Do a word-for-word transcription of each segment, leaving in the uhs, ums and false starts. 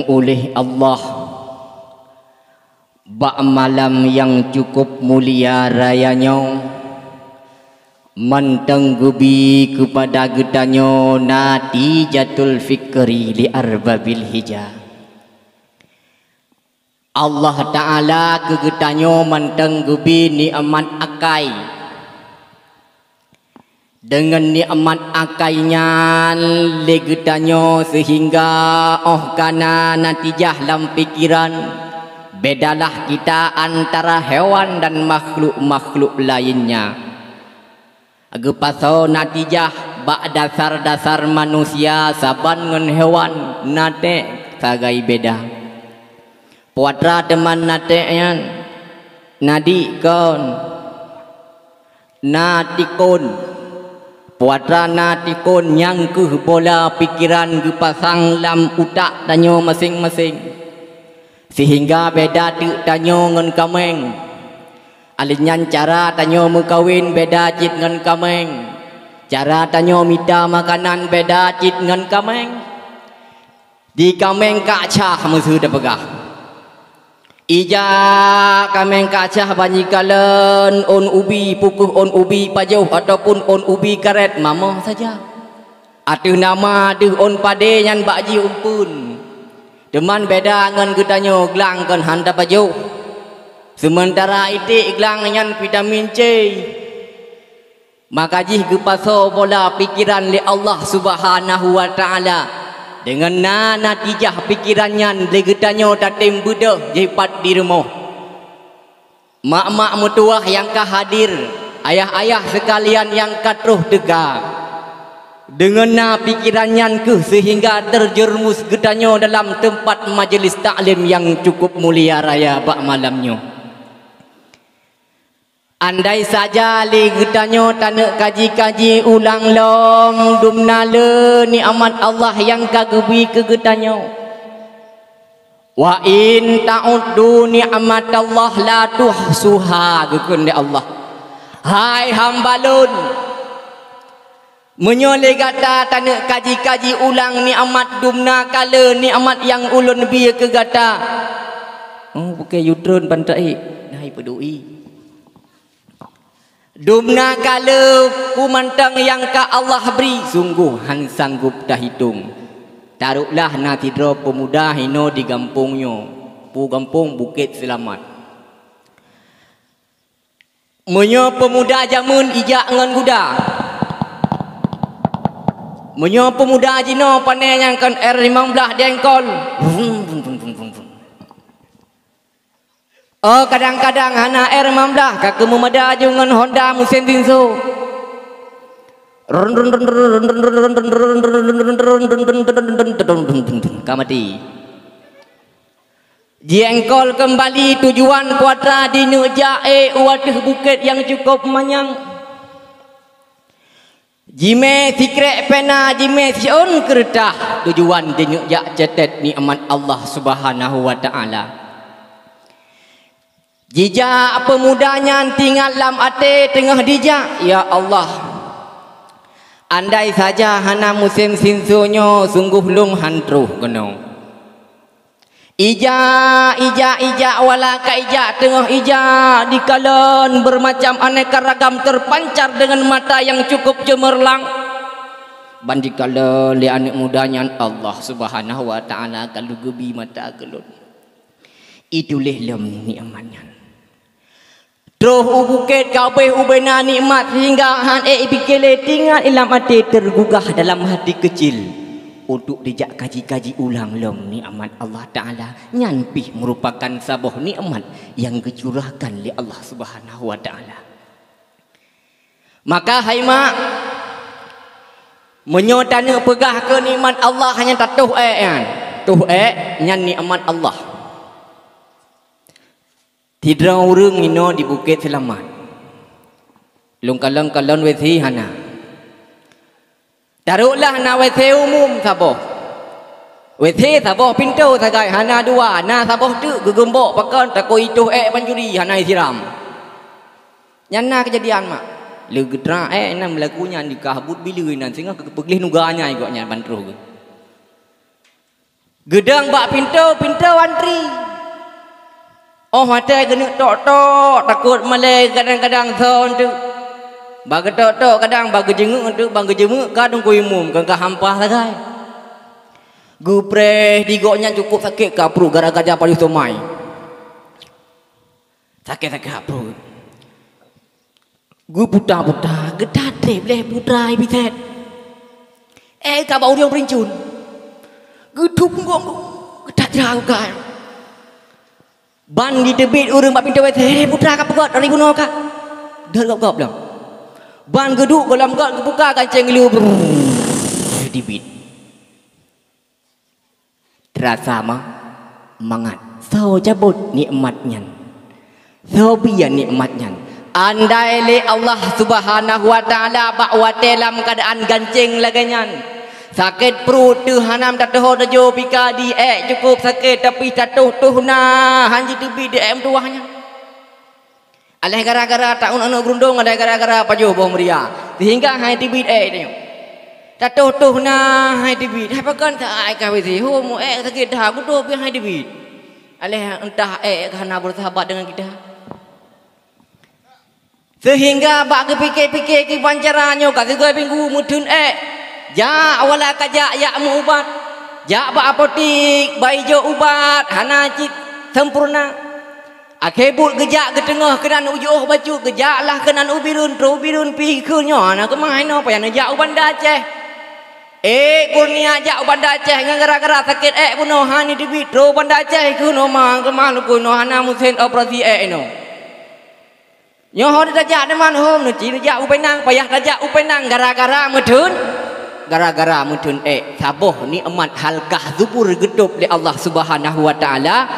Uléh Allah, bak malam nyang cukup mulia raya nyoe, mantong geubi keupada geutanyoe natijatul fikri li arbabil hija. Allah Ta'ala keu geutanyoe mantong geubi nikmat akai. Deungon nikmat akai nyan lé geutanyoe seuhingga óh kana natijah lam pikeran, bedalah kita antara hewan dan makhluk-makhluk lainnya. Geupasoe natijah bak dasar-dasar manusia saban ngon hewan, naték sagai beda. Peue atra teuma naték nyan, nadi kon, na tikon. Peue atra na tikon nyang kheueh bola pikeran geupasang lam utak tanyoe maséng-maséng, seuhingga beda teuk tanyoe ngon kaméng. Alèh nyan cara tanyoe meukawen beda cit ngon kaméng. Cara tanyoe mita makanan beda cit ngon kaméng. Di kaméng kacah meuseu tapeugah. Ija kaméng kacah banjikalon ôn ubi, pukôh ôn ubi pajoh ataupun ôn ubi karet mamoh saja. Ateueh nama deuh ôn padé nyan bak jiumpeuen. Teuman beda ngon geutanyoe glang kon han tapajoh. Seumeuntara iték glang nyan vitamin C. Maka jih geupasoe bola pikeran lé Allah Subhanahu wa Ta'ala. Deungon na natijah pikeran nyan lé geutanyoe tatem beudôh jipat di rumoh. Mak-mak meutuwah nyang ka hadir, ayah-ayah seukalian nyang ka troh teuka. Deungon na pikeran nyan kheueh seuhingga teujeureumus geutanyoe dalam teumpat majelis taklim nyang cukup mulia raya bak malam nyoe. Andai saja lé geutanyoe taneuk kaji-kaji ulang lom dumna le nikmat Allah nyang ka geubi keu geutanyoe. "Wa in ta'uddu ni'matallahi la tuhsuha," geukheun lé Allah. Hai hamba Lôn, meunyoe lé gata taneuk kaji-kaji ulang nikmat dumna ka le nikmat nyang Ulôn bi keu gata. Oh, bukée yutreun pantai. Nah, ipeudui. Dumna ka le peue mantong nyang ka Allah bri, sunggoh han sanggob tahitong. Taroklah na sidroe peumuda hinoe di gampông nyoe, peue gampông Bukét Seulamat. Meunyoe peumuda jameun ijak ngon guda, meunyoe peumuda jinoe pane nyang kon R lima belas di engkol, vum, vum, vum. Oh, kadang-kadang hana R lima belas ka keumeumada aju ngon Honda meusén sinso. Ka maté. Jiengkol keumbali tujuan kuatra di neuk jak ék u ateueh bukét nyang cukôp manyang. Jimé sikrék péna, jimé siôn keureutah, tujuan di neuk jak catet nikmat Allah Subhanahu wa Ta'ala. Jijak peumuda nyan teuingat lam até teungoh dijak, "Ya Allah, andai saja hana musém sinso nyoe, sunggoh lôn han troh keunoe." Ijak, ijak, ijak, wala ka ijak teungoh ijak, dikalon beureumacam aneka ragam teupancar deungon mata nyang cukôp ceumeurlang. Ban dikalon lé aneuk muda nyan, Allah Subhanahu wa Ta'ala ka lheueh geubi mata keu lôn. Itulah lom nikmat nyan. Troh u bukét ka abéh ubé na nikmat seuhingga han ék ipike lé, teuingat i lam até teugugah dalam hati keucil untuk dijak kaji-kaji ulang lom nikmat Allah Ta'ala. Nyan pih meurupakan saboh nikmat nyang geucurahkan lé Allah Subhanahu wa Ta'ala. Maka hai mak, meunyoe taneuk peugah keu nikmat Allah nyang tatoh ék nyan, toh ék nyan nikmat Allah. Sidroe ureuëng inoe di Bukét Seulamat. Lôn kalon-kalon WC hana. Taroklah na WC umum saboh. WC saboh pintoe sagai, hana dua, na saboh teuk geugeumbok pakon takot itoh ék pancuri hana isiram. Nyan na keujadian mak. Lé geutra ék nyan meulagu nyan dikah buet bileue nyan singoh geupeugleh nuga nyan gobnyan ban troh geuh. Geudong bak pintoe, pintoe antri. Óh watée geuneuk tok-tok, takot malée kadang-kadang soe teuk. Bak geutok-tok kadang bak geujeungeuk teuk, bak geujeungeuk ka Teungku Imum, ka, ka hampah sagai. Geupreh di gobnyan cukup sakét ka pruet gara-gara pajoh somai. Sakét-sakét pruet. Geuputa-puta, geutat treb lé putra Ibi Sét. Eh, ka bak ureuëng peuruncun. Geuthup gong, geutat jrah geukai. Ban jiteubiet ureuëng bak pintoe W C, "Hei, putra, ka peugöt dari bunoe ka." Deuh gob-gob lom. Ban geuduek goh lom göt geubuka gancéng lu, brrrr, teubiet. Teurasa ma-, mangat. Soe cabot nikmat nyan? Soe bri nikmat nyan? Andai lé Allah Subhanahu wa Taala bak watée lam keuadaan gancéng lagée nyan, sakét pruet teuh hana tateuho tajok pika di ék cukup sakét, tapi tatoh-toh na hana jiteubiet di ék meutuwah nyan. Aléh gara-gara taun aneuëk geurundong, aléh gara-gara pajoh boh meuria, seuhingga hai teubiet ék tanyoe. Tatoh-toh na hai teubiet, hai pakon ta-, ai ka W C, ho mu ék sakét that, kutoh pih hai teubiet. Aléh entah ék ka hana beursahabat deungon kita. Seuhingga bak geupike-pike kiban cara nyoe ka sigoe minggu meutheun ék. Jak wala ka jak, jak meu-ubat. Jak bak apotik, bai jok ubat, hana cit sempurna. Akhé buet geujak geuteungoh keunan u jiôh bacut, geujak lah keunan u Bireuen, trok u Bireuen pih kheun nyoe hana keumah inoe, payah neujak u Banda Aceh. Ék, kureueng jak u Banda Aceh ngon gara-gara sakét ék bunoe hana teubiet, trok u Banda Aceh kheun nyoe ma keumah lukui nyoe hana meusen operasi ék inoe. Nyoe ho tajak teuma hom neuci neujak u Penang, payah tajak u Penang gara-gara meutheun, gara-gara meutheun ék. Saboh nikmat halkah zubur geutôb lé Allah Subhanahu wa Taala,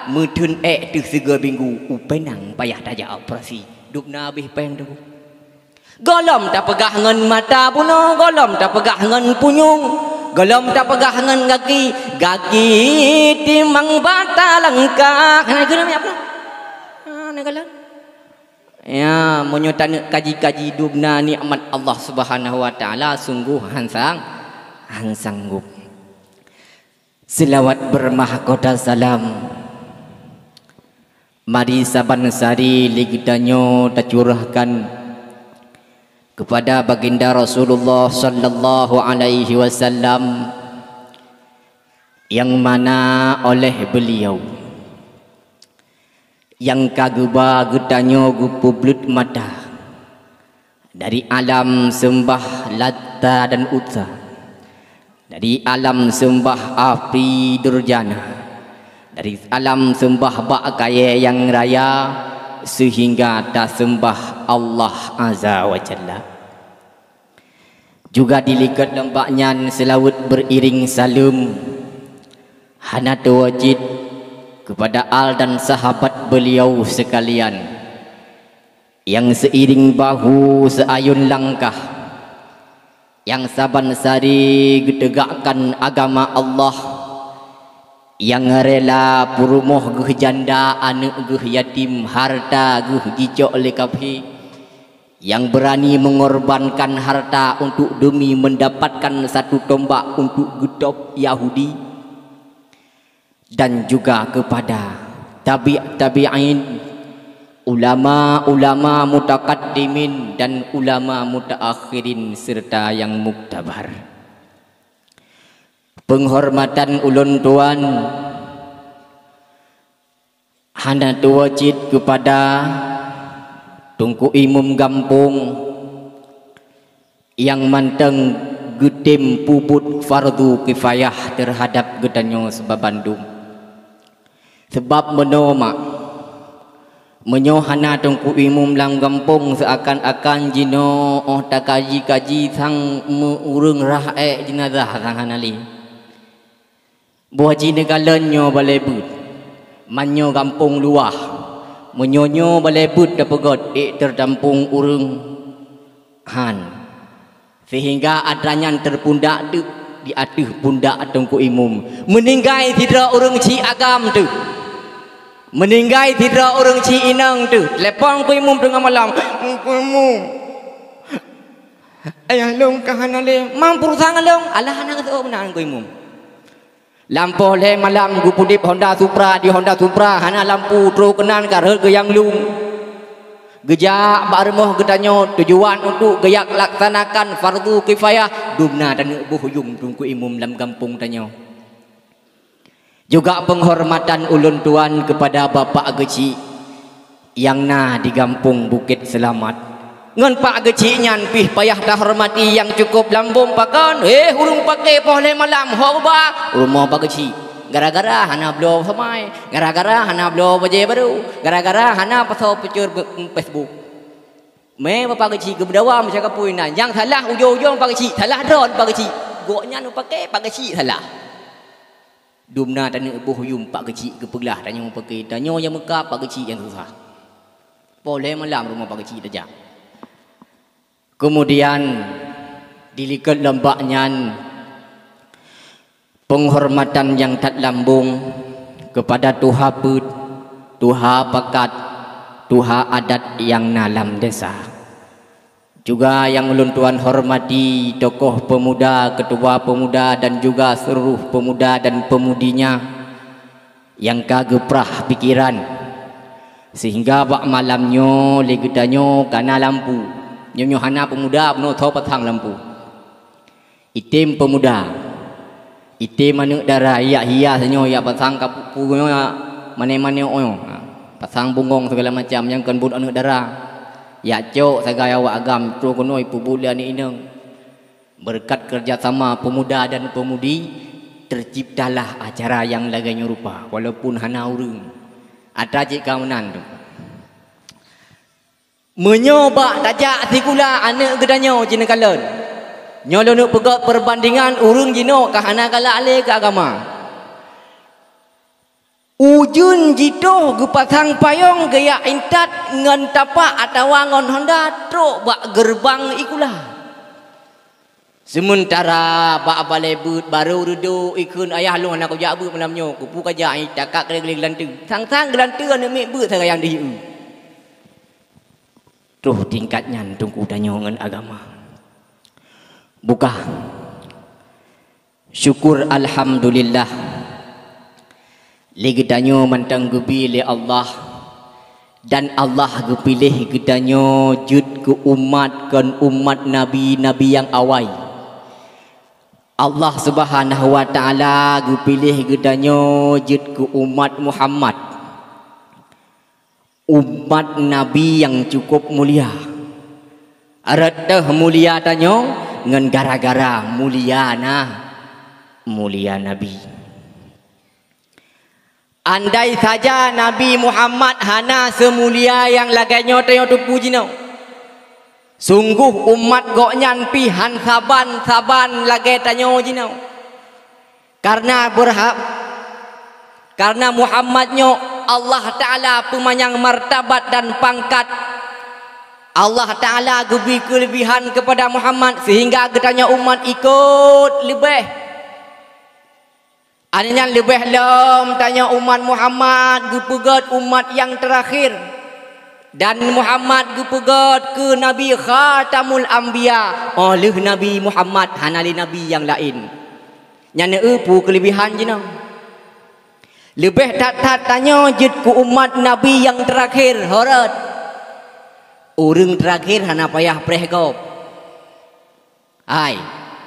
meutheun ék teuh sigoe minggu u Penang payah tajak operasi. Dubna abéh péng tu. Gohlom tapeugah ngon mata bunoe, gohlom tapeugah ngon punyueng, gohlom tapeugah ngon gaki, gaki timang bata langkah. Hana guna miak pula. Ha, na gohlom. Ya, meunyoe taneuk kaji-kaji dubna nikmat Allah Subhanahu wa Taala, sunggoh han sang-, han sanggob. Selawat bermahkota salam mari saban sari lé geutanyoe tacurahkan kepada Baginda Rasulullah sallallahu alaihi wasallam, yang mana oleh beliau nyang ka geuba geutanyoe geupeubleut mata dari alam seumbah Lata dan Uzza, dari alam seumbah Api Durjana, dari alam seumbah bak kayée nyang raya, seuhingga taseumbah Allah Azza wa Jalla. Juga dilikot lom bak nyan seulaweuet beriring saleuem hana teuwajéb keupada al dan sahabat beuliau seukalian, nyang seuiring bahu seuayôn langkah, nyang saban sari geuteugakkan agama Allah, nyang rela peurumoh geuh janda, aneuëk geuh yatim, hareuta geuh jicok lé kafé, nyang beurani meungorbankan hareuta untuk deumi meundapatkan satu tombak untuk geutôb Yahudi, dan juga keupada tabi'-, tabi'in, ulama-ulama mutakaddimin dan ulama mutaakhirin, seureuta nyang muktabar. Peunghormatan ulôn tuan hana teuwajéb keupada Teungku Imum Gampông nyang mantong geutem peubuet fardu kifayah teuhadab geutanyoe sibabandum. Sabab meunoe mak, meunyoe hana Teungku Imum lam gampông, seuakan-akan jinoe óh takaji-kaji sang meu-, ureuëng rhah ék jeunazah sang hana lé. Boh jih neukalon nyoe balée beuet, man nyoe gampông luwah. Meunyoe nyoe balée beuet tapeugét ék teutampông ureuëng, han. Seuhingga atra nyan teupundak teuk di ateueh pundak Teungku Imum. Meuninggai sidroe ureuëng ci agam teuh. Meuninggai sidroe ureuëng ci inong teuh. Telepon Teungku Imum teungoh malam. "Teungku Imum, ayah lôn ka hana lé." "Man peurusan lôn?" "Alah hana geuseuôt meunan Teungku Imum." Lam poh lhée malam geupudeb Honda Supra, di Honda Supra hana lampu, troh keunan ka rhot geuyang lung. Geujak bak rumoh geutanyoe tujuan untuk geujak laksanakan fardu kifayah, dumna taneuk boh yuem teungku imum lam gampông tanyoe. Juga penghormatan ulôn tuan kepada Bapak Geuchik nyang na di Gampông Bukét Seulamat. Ngon Pak Geuchik nyan pih payah tahormati nyang cukup lambông pakon, eh, ureuëng paké poh lhée malam hok ba rumoh Pak Geuchik. Gara-gara hana bloe samai, gara-gara hana bloe bajée barô, gara-gara hana pasoe picture be-, Facebook. Mé Bapak Geuchik geumeudawa meucakapui na, nyang salah ujong-ujong Pak Geuchik, salah droe Pak Geuchik. Gobnyan paké Pak Geuchik salah. Dumna taneuk boh yuem Pak Geuchik geupeugah tanyoe paké, tanyoe nyang meuka Pak Geuchik nyang susah. Poh lhée malam rumoh Pak Geuchik tajak. Keumudian dilikot lom bak nyan peunghormatan nyang that lambông keupada tuha peuet, tuha pakat, tuha adat nyang na lam desa. Juga nyang ulôn tuan hormati tokoh peumuda, keutua peumuda dan juga seuluruh peumuda dan peumunyinya nyang ka geuprah pikeran, sehingga bak malam nyoe lé geutanyoe ka na lampu. Nyoe-nyoe hana peumuda bunoe tho pasang lampu. Item peumuda, item aneuëk dara, yak hias nyoe, yak pasang kapu-, pu nyoe, yak mané-mané nyoe, ha, pasang bungong segala macam nyang kon buet aneuëk dara. Yak cok sagai awak agam troh keunoe peubuet lé aneuëk inong. Beureukat keureuja sama peumuda dan peumudi, terciptalah acara nyang lagée nyoe rupa, walaupun hana ureuëng. Atra cit ka meunan tu. Meunyoe bak tajak sikula aneuëk geutanyoe jineukalon, nyoe lôn peugét peubandingan ureuëng jinoe ka hana galak lé keu agama. Ujeuen jitoh geupasang payong geujak intat ngon tapak atawa ngon honda trok bak geureubang sikula. Seumeutara bak balée beuet barô reudok ikheun, "Ayah lôn hana kujak beuet malam nyoe, keupeue kajak, takak keu geulanteue." Sang-sang geulanteue aneuëk miet beuet sagai nyang deuh. Troh tingkat nyan teungku tanyoe ngon agama. Buka. Syukur alhamdulillah. Lé geutanyoe mantong geubi lé Allah, dan Allah geupiléh geutanyoe jeuet keu umat kon umat nabi-nabi nyang awai. Allah Subhanahu wa Ta'ala geupiléh geutanyoe jeuet keu umat Muhammad. Umat Nabi nyang cukup mulia. Rot teuh mulia tanyoe ngon gara-gara mulia na, mulia Nabi. Andai saja Nabi Muhammad hana seumulia nyang lagée nyoe tanyoe teupeue jinoe, sunggoh umat gobnyan pih han saban-saban lagée tanyoe jinoe. Karena beurhak, karena Muhammad nyoe Allah Ta'ala peumanyang martabat dan pangkat. Allah Ta'ala geubri keuleubihan keupada Muhammad seuhingga geutanyoe umat ikot leubeh. Aneuëk nyan leubeh lom tanyoe umat Muhammad geupeugét umat nyang teurakhir. Dan Muhammad geupeugét keu Nabi Khatamul Anbiya, óh lheueh Nabi Muhammad hana lé nabi nyang laén. Nyan eu peue keuleubihan jinoe. Leubeh that-that tanyoe jeuet keu umat nabi nyang teurakhir, horot. Ureuëng teurakhir hana payah preh gob. Hai,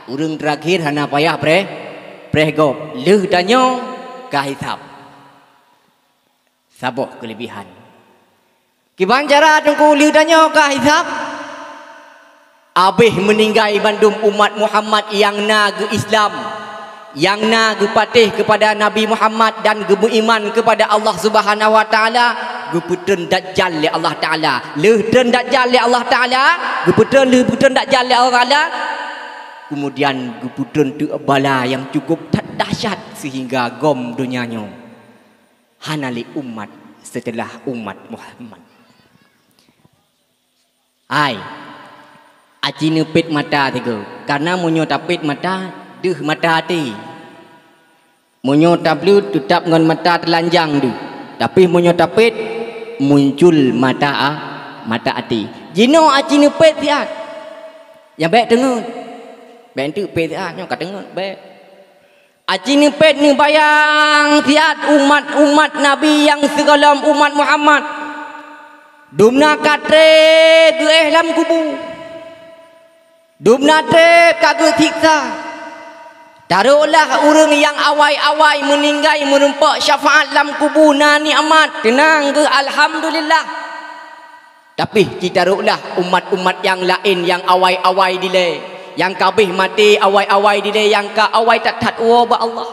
ureuëng teurakhir hana payah preh, preh gob. Lheueh tanyoe ka hisab. Saboh keuleubihan. Kiban cara teungku lheueh tanyoe ka hisab? Abéh meuninggai bandum umat Muhammad nyang na geu-Islam, nyang na geupatéh keupada Nabi Muhammad dan geumeuiman keupada Allah Subhanahu wa Ta'ala, geupeutreun Dajjal lé Allah Ta'ala. Lheueh treun Dajjal lé Allah Ta'ala, geupeutreun, lheueh peutreun Dajjal lé Allah Ta'ala, keumudian geupeutreun teuk bala nyang cukup that dahsyat seuhingga gom donya nyoe hana lé umat seuteulah umat Muhammad. Hai, aci neupét mata sigoe, kareuna meunyoe tapét mata, deuh mata até. Meunyoe tableue teutab ngon mata teulanjang deuh, tapi meunyoe tapét, muncul mata a-, mata até. Jinoe aci neupét siat. Nyang bék teungeut. Bék enteuk pét siat, nyoe ka teungeut, bék. Aci neupet neubayang siat umat-umat Nabi nyang sigohlom umat Muhammad. Dumna ka treb geuéh lam kubu. Dumna treb ka geusiksa. Taroklah ureuëng nyang awai-awai meuninggai meurumpok syafaat lam kubu na nikmat, teunang geuh, alhamdulillah. Tapi ci taroklah umat-umat nyang laén nyang awai-awai dilée, nyang ka abéh maté awai-awai dilée, nyang ka awai that-that woe bak Allah.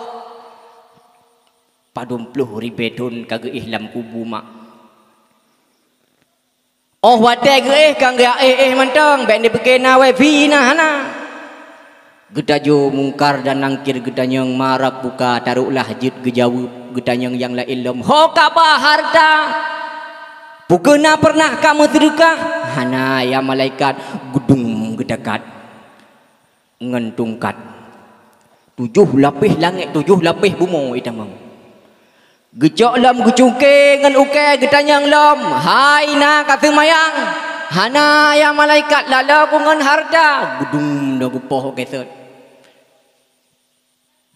Padum ploh ribée thon ka geuéh lam kubu mak. Óh watée geuéh ka geuéh-éh mantong, bék neupike na wifi na hana. Geutajoe Mungkar dan Nangkir geutanyong marab buka, taroklah jeuet geujaweueb geutanyong nyang laén lom, "Ho kaba hareuta? Peu kheueh na peureunah ka meuseudeukah?" "Hana, ya malaikat." Geudong geutakat ngon tungkat. Tujoh lapéh langét, tujoh lapéh bumoe itamong. Geucok lom geucungke ngon ukée geutanyong lom, "Hai na ka seumayang?" "Hana, ya malaikat, laloe ku ngon hareuta." Geudong na geupoh ukée sot.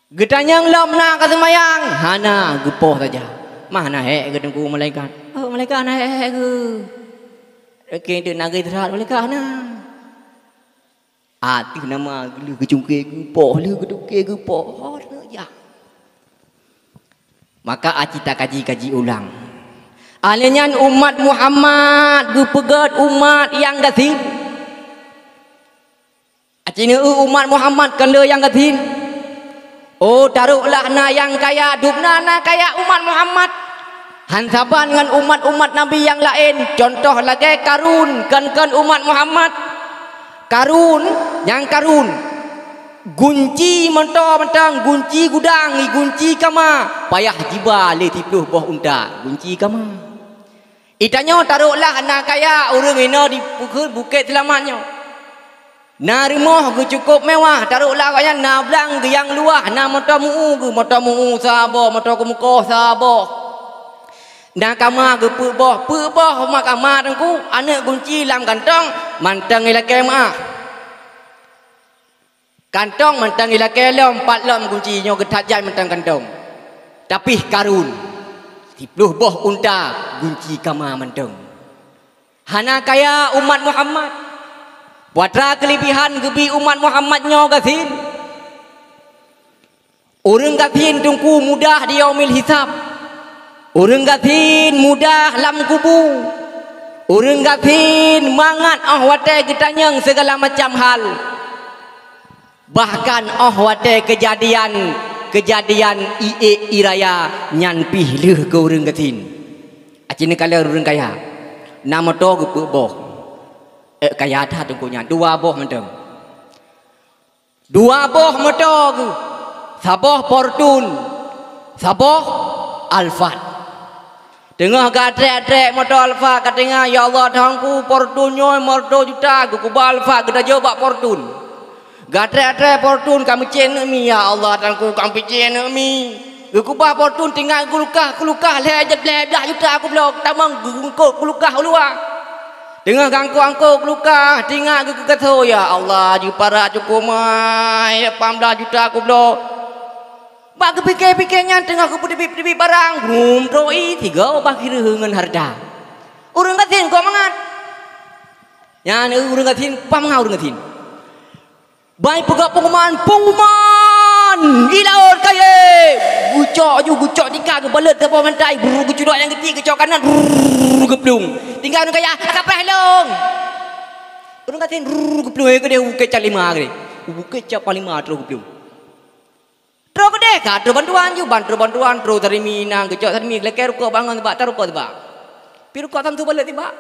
Geutanyong lom, "Na ka seumayang?" "Hana," geupoh saja. "Mah na hék geuh Teungku malaikat?" "Oh, malaikat hana hék-hék geuh." Oke, deuek na geuh malaikat hana. Ateueh nama geuleuh geucungke geupoh, lheueh geucungke geupoh, oh, neujak. Maka aci takaji-kaji ulang. Alèh nyan umat Muhammad geupeugét umat nyang gasien. Aci neueu umat Muhammad kon le nyang gasien. Oh, taroklah na nyang kaya, dubna na kaya umat Muhammad. Han saban ngon umat-umat Nabi nyang laén, cuntoh lagée Karun, kon-kon umat Muhammad. Karun, nyang Karun, gunci moto mantong, gunci gudang, gunci kama, payah jiba lé siplôh boh unta, gunci kama. Itanyoe taroklah na kaya ureuëng inoe di bukét, Bukét Seulamat nyoe. Na rumoh geuh cukôp mewah, taroklah awaknyan na blang geuh nyang luwah, na moto meu-u geuh, moto meu-u saboh, moto keumeukoh saboh. Na kama geuh peuet boh, peuet boh ma-, kama teungku, aneuëk gunci lam kantong, mantong ilakée meuáh. Kantong mantong ilakée lom, pat lom gunci nyoe geuthat jai mantong kantong. Tapi Karun, siplôh boh unta gunci kama mantong. Hana kaya umat Muhammad. Peue atra keulebihan geubi umat Muhammad nyoe gasien. Ureuëng gasien teungku mudah di yaumil hisab. Ureuëng gasien mudah lam kubu. Ureuëng gasien mangat óh watée geutanyong sigala macam hal. Bahkan óh watée keujadian, keujadian iék iraya nyan pih lheueh keu ureuëng gasien. Aci neukalon ureuëng kaya. Na moto geuh peuet boh. Eh, kaya that teungku nyan, dua boh mantong. Dua boh moto geuh, saboh Fortune, saboh Alphard. Teungoh geuatrek-atrek moto Alphard, ka teungoh, "Ya Allah, Tuhanku, Fortune nyoe meureutoh juta," geukeubah Alphard, geutajok bak Fortune. Geuatrek-atrek Fortune, ka meucen aneuk mi, "Ya Allah, Tuhanku, ka meucen aneuk mi." Geukeubah Fortune, tinggai geukeulukah, keulukah lhée, lhée blaih juta keubloe, tamong geuangkot keulukah u luwa. Teungoh geuangkot-angkot keulukah, tinggai geukeukeuso, "Ya Allah, jiparat cukôp mai, lapan blaih juta keubloe." Bak geupike-pike nyan teungoh geupeuteubiet-teubiet barang, grum trok ié tiga bah kireuh ngon hareuta. Ureuëng gasien kok mangat. Nyan ureuëng gasien, pah mangat ureuëng gasien. Bai peugah pengumuman, "Pengumuman! Di laôt kayée!" Geucok ju, geucok tika, geubalot saboh bantai, brrr, geucudok nyang geuti, geucok kanan, brrr, geuplueng. Tinggai ureuëng kaya, "Ka preh lôn!" Ureuëng gasien, brrr, geuplueng, eh, keudeh bukét cap lima keudeh. Bukét cap lima terus geuplueng. Troh keudeh ka troh bantuan ju, ban troh bantuan, troh sarimi na geucok sarimi, lakée rukok bangon bak tarukok tibak. Pi rukok tam tu balot tibak.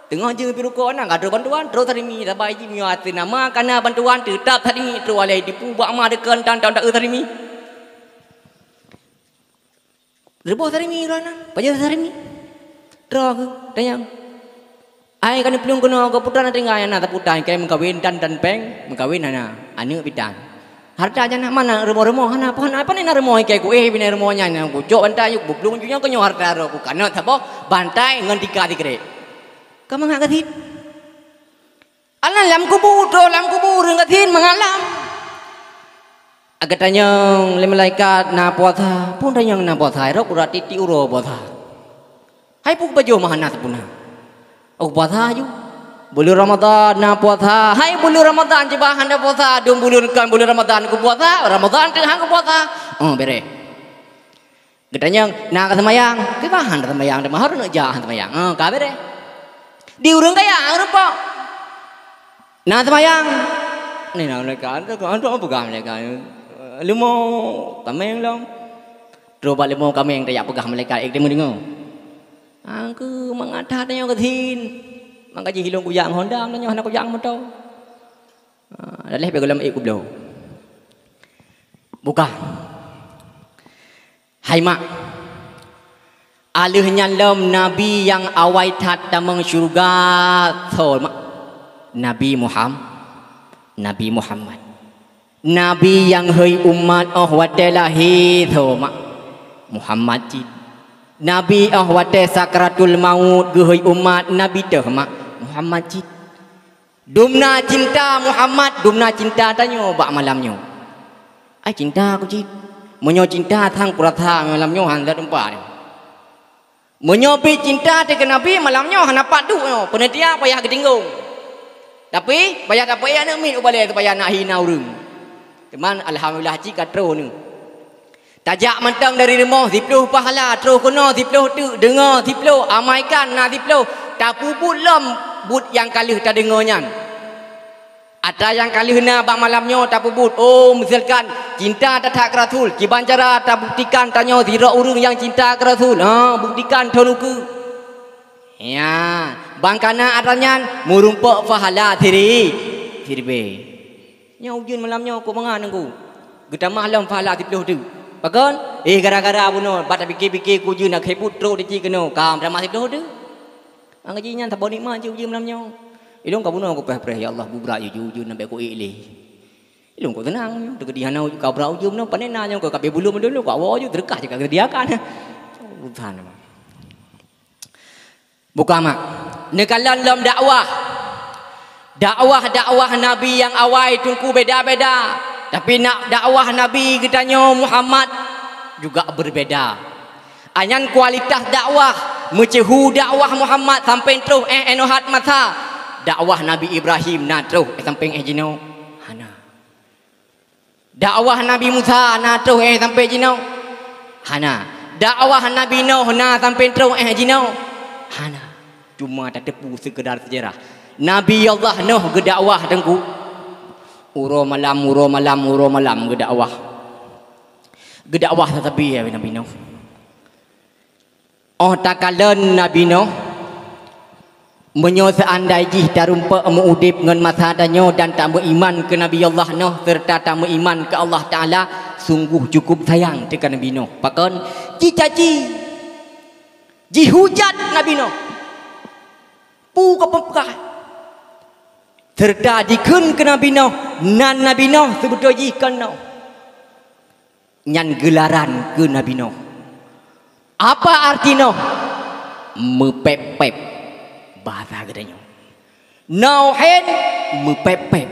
Teungoh jeuet pi rukok na ka troh bantuan, troh sarimi, sabai jih meunyoe ateueh nama kana bantuan, teutab sarimi, troh alai dipu bak ma deukon tan tan taeu sarimi. Reuboh sarimi roh nan, pajoh sarimi. Troh geuh, tanyong. Ai ka neuplueng keunoe keu putra na tinggai na taputai, kai meukawen dan, dan péng, meukawen hana, aneuëk pitan. Hareuta jana mana rumoh-rumoh hana, apa hana, apa na rumoh ikai kuéh bina rumoh nyan, nyan kucok bantai yuk, buplueng ju nyoe keu nyoe hareuta roh ku kanot saboh, bantai ngon tika sikrek. Ka mangat gasien. Alah lam kubu, troh lam kubu, ureuëng gasien mangat lam. Geutanyong lé malaikat, "Na puasa?" "Peue tanyong na puasa, rot urat titik uroe puasa." "Hai peue bajoh meuhana sempurna?" "Oh, puasa aju. Buleuen Ramadhan na puasa." "Hai buleuen Ramadhan cit bah hana puasa, dum buleuen kon buleuen Ramadhan kupuasa, Ramadhan teuk han kupuasa." "Oh, bereh." Geutanyong, "Na ka seumayang?" "Kiban han seumayang, teuma hareuneuk jak han seumayang." "Oh, ka bereh." Di ureueng kaya, ureueng po. "Na seumayang?" Nina malaikat, "Antu peugah malaikat. Leumo kaméng lom." Troh bak leumo kaméng tajak peugah malaikat, ék teumeung deungoe. Angkeu mangat that nyoe keusin. Maka jih ilong kujak ngon Honda, nyoe hana kujak ngon moto. Ah, daleh bèk gohlom ék kubloe. Buka. Hai mak, a lheueh nyan lom nabi nyang awai that tamong syeuruga soe mak? Nabi Muham-, Nabi Muhammad. Nabi nyang hôi umat 'oh watèe lahé soe mak? Muhammad cit. Nabi 'oh watèe sakratul maut geuhôi umat, nabi teuh mak? Muhammad cit. Dumna cinta Muhammad, dumna cinta tanyoe bak malam nyoe. Ai cinta ku cit. Meunyoe cinta sang kurasa malam nyoe han lé teumpat. Meunyoe pih cinta teuh keu Nabi, malam nyoe hana pat duek nyoe, peuneutia payah geutinggong. Tapi, payah tapeuék aneuk miet u balèe supaya nak hina ureueng. Teuma alhamdulillah cit ka troh neuh. Tajak mantong dari rumoh siploh pahala, troh keunoe siploh teuk, deungoe siploh, amaikan na siploh, tapeubuet lom buet nyang ka lheueh tadeungoe nyan. Atra nyang ka lheueh na bak malam nyoe tapeubuet, oh, misalkan cinta that-that keu Rasul, kiban cara tabuktikan tanyoe sidroe ureueng nyang cinta keu Rasul? Ha, buktikan thon ukeue. Ya, ban ka na atra nyan meurumpok pahala siri-, siribèe. Nyoe ujeuen malam nyoe kok mangat Teungku. Geutamah lom pahala siploh teuk. Pakon? Eh, gara-gara bunoe, bak tapike-pike keu ujeuen, akhé buet trok di cik keunoe, ka meutamah siploh teuk. Nyang jih nyan saboh nikmat cit ujeuen malam nyoe. Ilong ka bunoe kupreh-preh, "Ya Allah, bubrak ujeuen, ujeuen sampai ku ék lé." Ilong kok seunang nyoe, teukeudi hana ujeuen, ka bubrak ujeuen bunoe, pane na nyoe, ka kabeh bulom dulu, ka woe ujeuen, teureukah cit ka geusediakan. Urusan apa? Buka mak. Neukalon lom dakwah. Dakwah-dakwah Nabi nyang awai Teungku beda-beda. Tapi nak dakwah Nabi geutanyoe Muhammad juga berbeda. Anyan kualitas dakwah, meuceuhu dakwah Muhammad sampai troh éh inoe hat masa. Dakwah Nabi Ibrahim na troh éh sampai éh jinoe? Hana. Dakwah Nabi Musa na troh éh sampai jinoe? Hana. Dakwah Nabi Nuh na sampai troh éh jinoe? Hana. Cuma tateupeue seukeudar sejarah. Nabi Allah Nuh geudakwah Teungku. Uroe malam, uroe malam, uroe malam geudakwah. Geudakwah sasabe Nabi Nuh. Óh takalon Nabi Nuh, meunyoe seuandai jih tarumpok meu-udeb ngon masa tanyoe dan tameuiman keu Nabi Allah Nuh seureuta tameuiman keu Allah Taala, sunggoh cukup sayang teuka Nabi Nuh. Pakon? Jicaci, jihujat Nabi Nuh. Peue ka peugah? Seureuta jikheun keu Nabi Nuh, nan Nabi Nuh seubeutôi jih kon Nuh. Nyan geularan keu Nabi Nuh. Apa arti Nuh? Meupéb-péb, bahasa geutanyoe. Nuhin, meupéb-péb.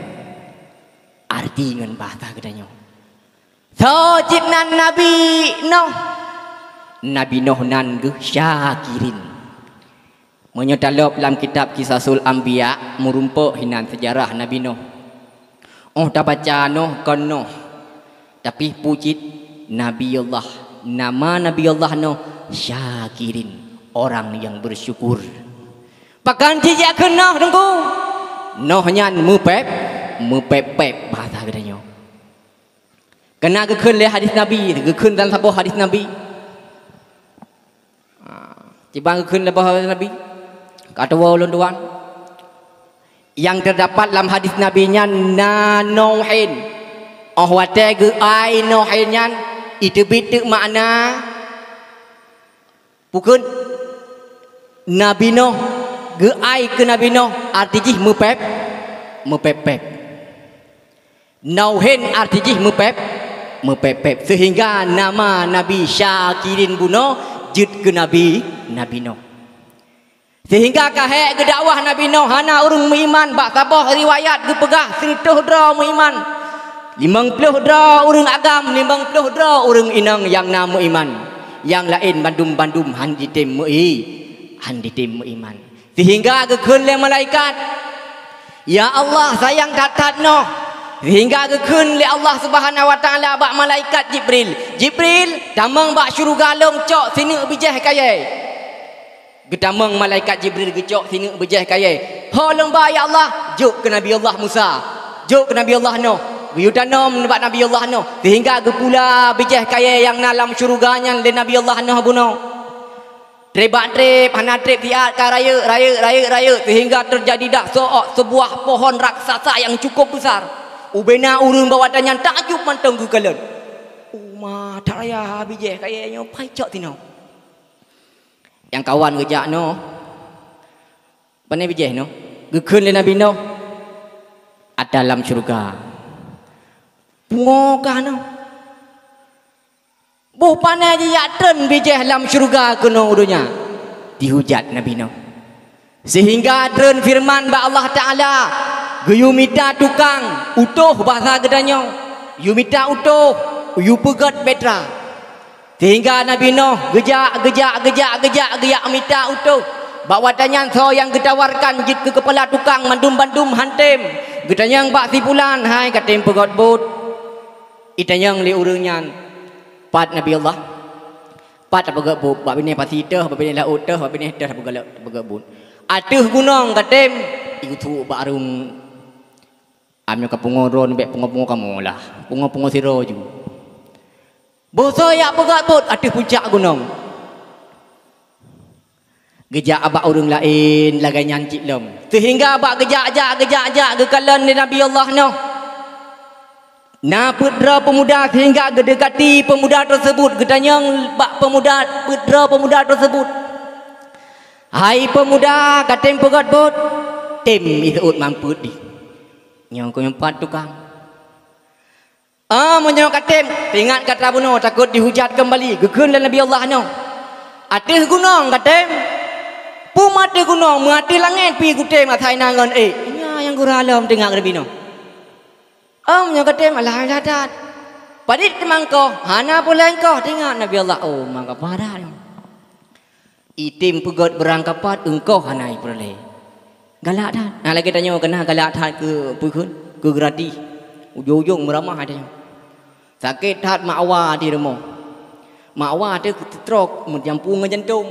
Arti ngon bahasa geutanyoe. Soe cit nan Nabi Nuh? Nabi Nuh nan geuh Syakirin. Meunyoe talop lam kitab Qisasul Anbiya, meurumpok hinan seujarah Nabi Nuh. Óh tabaca Nuh kon Nuh, tapi peue cit Nabi Allah, nama Nabi Allah Nuh Syakirin, orang yang bersyukur. Pakon cit jak kheun Nuh Teungku? Nuh nyan meupéb, meupéb-péb bahasa geutanyoe. Keunan geukheun lé hadis Nabi, geukheun dan saboh hadis Nabi. Ha, kiban geukheun lé boh Nabi, ka tuwoe ulôn tuan. Nyang teudapat lam hadis Nabi nyan na Nuhin. Óh watée geuai Nuhin nyan, iteubiet teuk makna, bukon Nabi Nuh, geuai keu Nabi Nuh, arti jih meupéb, meupéb-péb. Nuhin arti jih meupéb, meupéb-péb. Seuhingga nama Nabi Syakirin bunoe jeuet keu Nabi, Nabi Nuh. Seuhingga ka hék geudakwah Nabi Nuh hana ureuëng meuiman, bak saboh riwayat geupeugah sireutôh droe meuiman. Limong ploh droe ureuëng agam, limong ploh droe ureuëng inong nyang na meuiman. Nyang laén bandum-bandum hán jitem meu-i-, hán jitem meuiman. Sehingga geukheun lé malaikat, "Ya Allah, sayang that-that noh." Sehingga geukheun lé Allah Subhanahu wa Taala bak malaikat Jibril, "Jibril, tamong bak syeuruga lôn cok sineuk bijéh kayée." Geutamong malaikat Jibril geucok sineuk bijéh kayée. "Ho lôn ba, ya Allah?" "Jok keu Nabi Allah Musa, jok keu Nabi Allah Nuh." Geuyue tanom bak Nabi Allah Nuh, sehingga geupula bijéh kayée nyang na lam syeuruga nyan lé Nabi Allah Nuh bunoe. Treb bak treb, hana treb siat ka rayeuk, rayeuk, rayeuk, rayeuk, sehingga teujadi dak soe-, sebuah pohon raksasa nyang cukup besar. Ubena ureuëng bak watée nyan takjub mantong geukalon. "Uma, that raya bijéh kayée nyoe, pai cok tinoe." Nyang kawan geujak noh, "Pane bijéh noh?" Geukheun lé Nabi Nuh, "Ada lam syeuruga." "Pungo kah noh?" "Boh pane jijak treun bijéh lam syeuruga keunoe u donya?" Dihujat Nabi Nuh. Sehingga treun feureuman bak Allah Taala, geuyue mita tukang utoh bahasa geutanyoe, yue mita utoh, yue peugét petra. Sehingga Nabi Nuh geujak, geujak, geujak, geujak, geujak mita utoh. Bak watée nyan soe nyang geutawarkan jeuet keu keupala tukang mandum-bandum hán tem. Geutanyong bak si pulan, "Hai, ka tem peugét buet?" Itanyong lé ureuëng nyan, "Pat Nabi Allah?" "Pat tapeugét buet?" "Bak binéh pasi teuh, bak binéh laôt teuh, bak binéh teuh tapeugét, tapeugét buet." "Ateueh gunong ka tem?" Igeusuk bak arung. "Am nyoe ka pungo droe, bék pungo-pungo kamoe lah. Pungo-pungo sidroe ju." "Boh soe jak peugét buet?" "Ateueh puncak gunong." Geujak bak ureuëng laén lagée nyan cit lom. Sehingga bak geujak-jak, geujak-jak geukalon lé Nabi Allah Nuh. Na peuet droe peumuda sehingga geudekati peumuda teusebut, geutanyong bak peumuda, peuet droe peumuda teusebut, "Hai peumuda, ka tem peugét buet?" "Tem," iseuôt man peuet di. "Nyoe keuh nyoe pat tukang." "Ah, meunyoe ka tem, teuingat gata bunoe, takot dihujat keumbali," geukheun lé Nabi Allah Nuh. "Ateueh gunong ka tem?" "Peue ateueh gunong, meu ateueh langét pih kutem asai na ngon ék." Nyan nyang gura lom teuingat Nabi Nuh. "Oh, meunyoe ka tem, alhamdulillah that." "Padit teuma engkoh?" "Hana peureulée engkoh," teuingat Nabi Allah. Oh, maka padat. Item peugét beurangkapat, engkoh hana ipeureulée. Galak that. Nah, lagée tanyoe keunan galak that keu peue kheun? Keu gratis. Ujong-ujong meuramah tanyoe. Sakét that mak wa di rumoh. Mak wa teuh stroke, meujampu ngon jantong.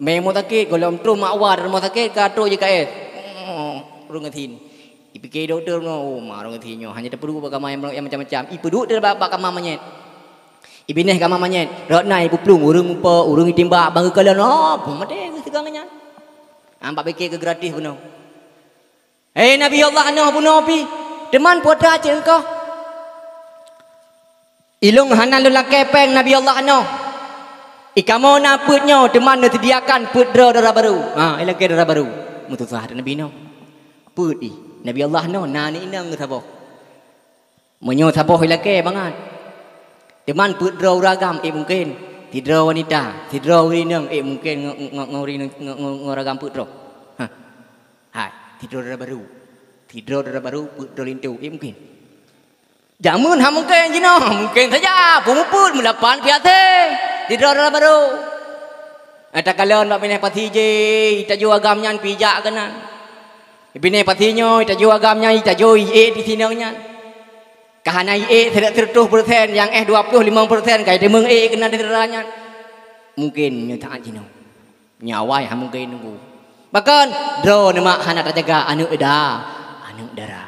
Mé rumoh sakét, gohlom troh mak wa di rumoh sakét, ka troh J K S. Oh, ureuëng gasien. Ipike dokto nyoe, "Oh, ma ureuëng gasien nyoe, hana tapeuduek bak kama nyang macam-macam." Ipeuduek bak, bak kama manyét. Ibinéh kama manyét, rot na ipeuplueng, ureuëng mupa, ureuëng itimbak, bang geukalon, oh, peumaté geusigoe nyan. Ambak bike keu gratis bunoe. Hei Nabi Allah Nuh bunoe pih, teuma peue atra cit engkoh? Ilong hana lôn lakée péng Nabi Allah Nuh. Ikamoe na peuet nyoe teuma neuseudiakan peuet droe dara barô. Ha, ilakée dara barô. Meususah that Nabi Nuh. Peuet i. Nabi Allah Nuh na aneuk inong geusaboh. Meunyoe saboh ilakée bangat. Teuma peuet droe ureuëng agam, ék mungken. Sidroe wanita, sidroe ureuëng inong, ék mungken ngon, ngon, ngon ureuëng inong, ngon, ngon, ngon ureuëng agam peuet droe. Ha. Hai, sidroe dara barô. Sidroe dara barô, peuet droe linto, ék mungken. Jameun hana mungken jinoe, mungken saja, peue mupeue meulapan piase. Sidroe dara barô. Takalon bak binéh pasi jih, itajoe agam nyan pih jak keunan. Binéh pasi nyoe, itajoe agam nyan, itajoe iék di sinong nyan. Ka hana iék seureutôh persen, nyang éh dua ploh limong persen ka iteumeung ék keunan di syedara nyan. Mungken nyoe taát jinoe. Nyoe awai hana mungken nunggu. Bahkan, droeneuh mak hana tajaga aneuëk da, aneuëk dara.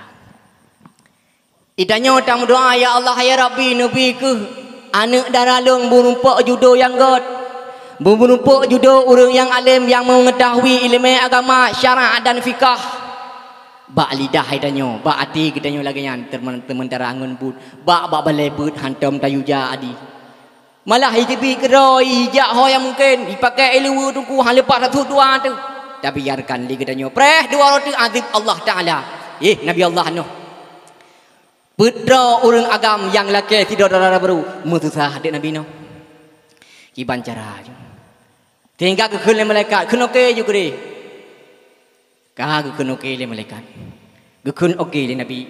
Itanyoe tameudoá, "Ya Allah, ya Rabbi, neubi kheueh aneuëk dara lôn beurumpok judo nyang gét, beurumpok judo ureuëng nyang além nyang meungeutahui iéleumé agama, syara' dan fikah." Bak lidah itanyoe, bak até geutanyoe lagée nyan, teuma-, seumeuntara ngon buet, bak, bak balée beuet hantom tayue jak adi. Malah iteubiet keudroe, ijak ho nyang mungken, ipakée ié luweue teungku, hana leupah sasuet dua teuh. Tabiarkan lé geutanyoe preh dua droe teuh azeueb Allah Taala. Éh, Nabi Allah Nuh. Peuet droe ureuëng agam nyang lakée sidroe dara barô, meususah até Nabi Nuh. Kiban cara ju. Sehingga geukheun lé malaikat, "Kheun oke ju keudeh." Ka geukheun oke lé malaikat. Geukheun oke lé Nabi,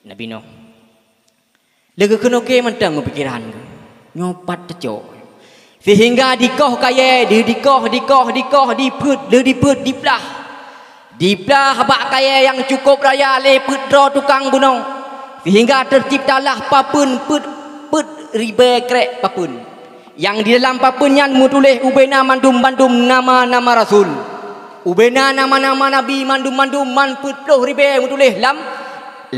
Nabi Nuh. Lé geukheun oke mantong pikiran geuh. Nyoe pat teucok. Sehingga dikoh kayée, di-, dikoh, dikoh, dikoh, dipeuet, lé dipeuet, diplah. Diplah bak kayée nyang cukôp raya lé peuet droe tukang bunoe. Sehingga teuciptalah papeuen peuet, peuet ribée krek papeuen. Nyang di dalam papeuen nyan meutuléh ubena mandum-mandum nama-nama rasul. Ubena nama-nama nabi mandum-mandum man peuet ploh ribée meutuléh lam,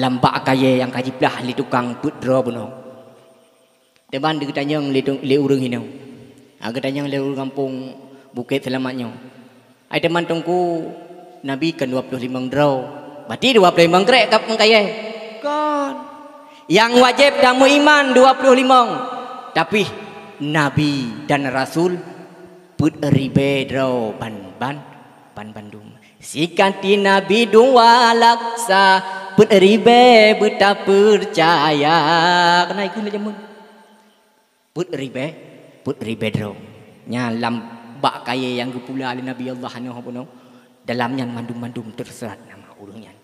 lam bak kayée nyang ka jiplah lé tukang peuet droe bunoe. Teuma geutanyong lé tu-, lé ureuëng inoe. Ha, geutanyong lé ureuëng gampông Bukét Seulamat nyoe. Hai teuma Teungku, Nabi kan dua ploh limong droe. Berarti dua ploh limong krek ka peungkayée? Kon. Nyang wajéb tameuiman dua ploh limong. Tapi Nabi dan Rasul peuet ribée droe ban, ban, ban bandum. Sikanti Nabi dua laksa, peuet ribée beutapeucaya. Keunan ikheun lé jameun. Peuet ribée, peuet ribée droe. Nyan lam bak kayée nyang geupula lé Nabi Allah Nuh bunoe, dalam nyan mandum-mandum teuseurat nama ureuëng nyan.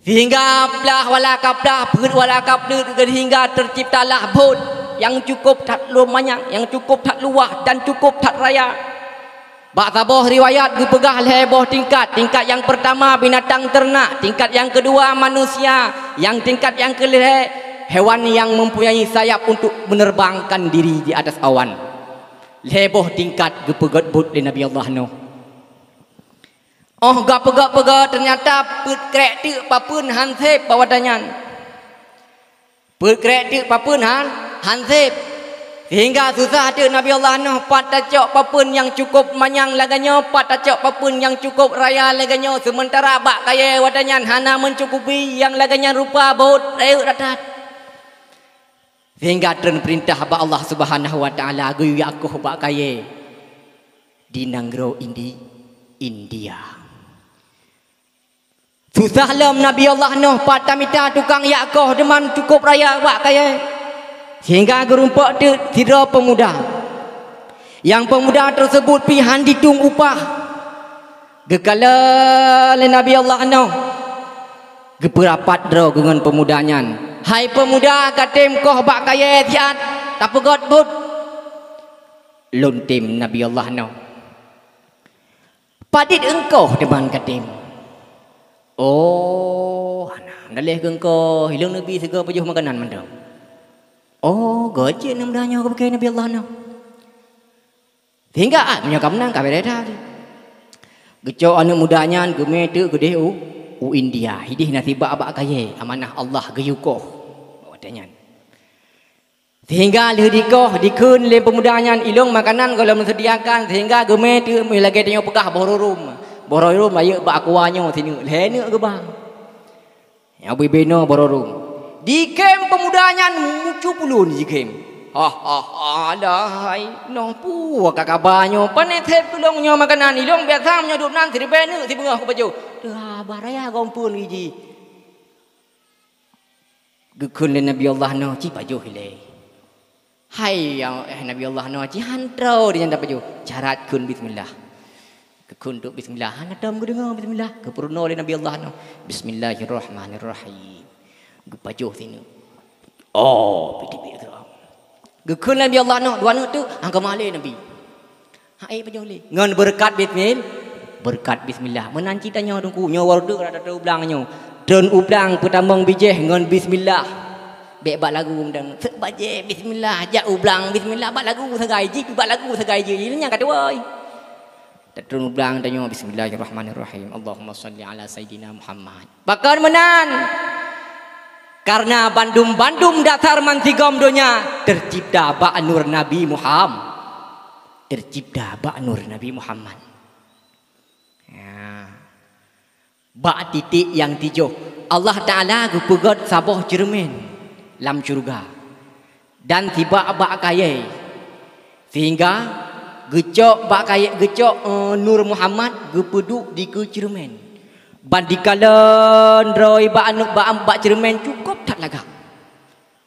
Sehingga plah wala ka plah, peuet wala ka peuet, sehingga teuciptalah bot nyang cukôp that lom manyang, nyang cukôp that luwah dan cukôp that raya. Bak saboh riwayat geupeugah lhée boh tingkat. Tingkat nyang peurtama binatang teurenak, tingkat nyang keudua manusia, nyang tingkat nyang keulhée hewan nyang mempunyai sayap untuk menerbangkan diri di atas awan. Lhée boh tingkat geupeugét bot lé Nabi Allah Nuh. Óh geupeugét-peugét, teunyata peuet krek teuk papeuen han sép bak watée nyan. Peuet krek teuk papeuen han, han sép. Sehingga susah teuk Nabi Allah Nuh pat tacok papeuen nyang cukôp manyang lagée nyoe, pat tacok papeuen nyang cukôp raya lagée nyoe, seumeuntara bak kayée watée nyan hana meucukupi nyang lagée nyan rupa bot rayeuk that-that. Sehingga treun peurintah bak Allah Subhanahu wa Taala geuyue jak koh bak kayée di nanggroe Indi-, India. Susah lom Nabi Allah Nuh pat tamita tukang jak koh, teuma cukôp raya bak kayée. Sehingga geurumpok teuk sidroe peumuda. Nyang peumuda teuseubut pih han jitueng upah. Geukalon lé Nabi Allah Nuh, geupeurapat droe geuh ngon peumuda nyan. "Hai peumuda, ka tem koh bak kayée siat tapeugét bot?" "Lôn tem, Nabi Allah Nuh." "Padit eungkoh teuma ka tem?" "Oh, hana, hana lé eungkoh, ilôn neubi sigoe pajoh makanan mantong." "Oh, gét cit aneuk muda nyoe geupike Nabi Allah Nuh." Sehingga, ah, meunyoe ka meunan, ka beureh that. Geucok aneuk muda nyan geumé teuk keudeh u, u India. Ideh na sibak bak kayée, amanah Allah geuyue koh. Watée nyan. Sehingga lheueh dikoh, dikheun lé peumuda nyan, "Ilôn makanan gohlom meuseudiakan," sehingga geumé teuk lagée tanyoe peugah boh rurum. Boh rurum rayeuk bak aqua nyoe sineuk, lhée neuk geuba. Nyang bubena boh rurum. Dikém peumuda nyan mucu pulun jikém. "Hah, hah, hah, alahai, noh peue ka kaba nyoe? Pane sép tulông nyoe makanan ilông, biasa meunyoe duek nan siribée neuk sibeungoh kupajoh. Teuhah bah raya gompeuen giji." Geukheun lé Nabi Allah Nuh, "Ci pajoh ilée." "Hai, ya, eh, Nabi Allah Nuh, ci han troh di nyan tapajoh." "Carat kheun bismillah." Geukheun duek bismillah, hana tom geudeungoe bismillah. Geupeurunoe lé Nabi Allah Nuh, "Bismillahirrahmanirrahim." Geupajoh sineuk. Oh, piti-piti. Geukheun lé Nabi Allah Nuh, dua neuk teuk, angka malée Nabi. Hai pajoh lé. Ngon beureukat bismil-, beureukat bismillah. Meunan cit tanyoe Teungku, nyoe wareuk teuk rata treun u blang nyoe. Treun u blang peutamong bijéh ngon bismillah. Bék bak lagu mantong. Seuk bajée bismillah, jak u blang bismillah, bak lagu sagai jih, bak lagu sagai jih. Nyan ka tuwoe. Tatreun u blang tanyoe, "Bismillahirrahmanirrahim. Allahumma shalli ala Sayyidina Muhammad." Pakon meunan? Karena bandum-bandum dasar bansigom donya teucipta bak nur Nabi Muham-, teucipta bak nur Nabi Muhammad. Ya. Bak titik nyang tijoh, Allah Taala geupeugét saboh ceureumen lam syeuruga dan sibak bak kayée, sehingga geucok bak kayée, geucok, eh, nur Muhammad geupeuduek dikeue ceureumen. Ban dikalon droe bak anu-, bak, bak ceureumen cukôp that lagak,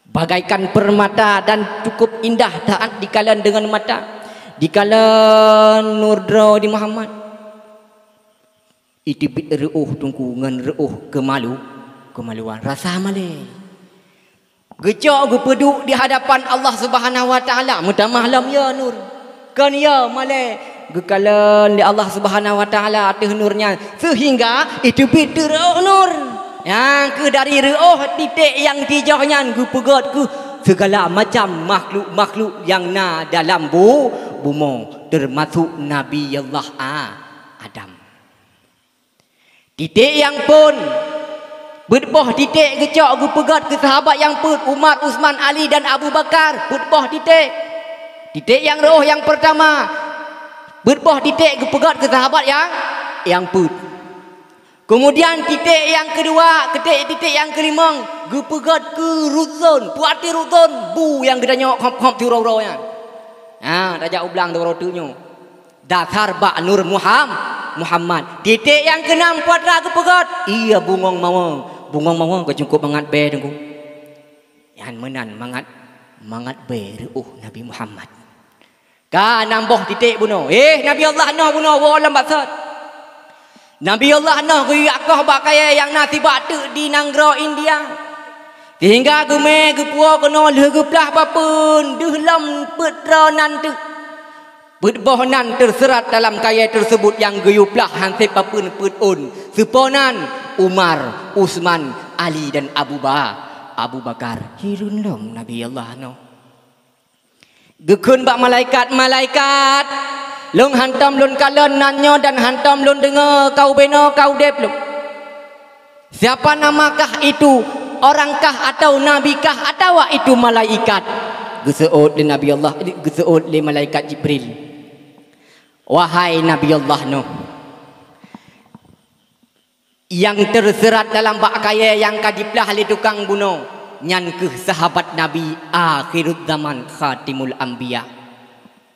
bagaikan peurmata dan cukôp indah saat dikalon deungon mata. Dikalon nur droe di Muhammad, iteubiet reuôh Teungku ngon reuôh keumalu, keumaluan, rasa malée. Geucok geupeuduek di hadapan Allah Subhanahu wa Taala, meutamah lom ya nur. Kon ya malée, geukalon lé Allah Subhanahu wa Taala ateueh nur nyan, seuhingga iteubiet teuk reuôh nur. Nyang keuh dari reuôh titék nyang tijoh nyan geupeugét keuh sigala macam makhluk-makhluk nyang na dalam bu-, bumoe, teumasok Nabi Allah A-, Adam. Titék nyang phon, peuet boh titék geucok geupeugét keu sahabat nyang peuet, Umar, Utsman, Ali, dan Abu Bakar, peuet boh titék. Titék nyang reuôh nyang peurtama, peuet boh titék geupeugét keu sahabat nyang, nyang peuet. Keumudian titék nyang keudua, titék, titék nyang keulimong, geupeugét keu ruton, peuati ruton, bu nyang geutanyok khop-khop siuroe-uroe nyan. Ha, tajak u blang siuroe teuk nyoe. Dasar bak nur Muham-, Muhammad. Titék nyang keunam patra geupeugét, iya bungong mawö. Bungong mawö ka cukup mangat bèe, Teungku. Nyan meunan mangat, mangat bèe reuôh Nabi Muhammad. Ka nam boh titék bunoe. Eh, Nabi Allah Nuh bunoe woe lom baksot. Nabi Allah Nuh geuyue akoh bak kayèe nyang na sibak teuk di nanggroe India. Seuhingga geumè geupuwoe keunoe lheueh geuplah papeuen deuh lom peuet droe nan teuk. Peuet boh nan teuseurat dalam kayèe teuseubut nyang geuyue plah han sép papeuen peuet ôn. Seupo nan Umar, Utsman, Ali dan Abu Ba-, Abu Bakar. Hireuen lom Nabi Allah Nuh. Geukheun bak malaikat, "Malaikat, lôn hantom lôn kalon nan nyoe dan hantom lôn deungö ka ubenoe ka udép lôn. Siapa namakah itu? Orangkah atau nabikah atawa itu malaikat?" Geuseuôt lé Nabi Allah, geuseuôt lé malaikat Jibril, "Wahai Nabi Allah Nuh, nyang teuseurat dalam bak kayèe nyang ka jiplah lé tukang bunoe, nyan kheueh sahabat Nabi akhiruz zaman, khatimul anbiya."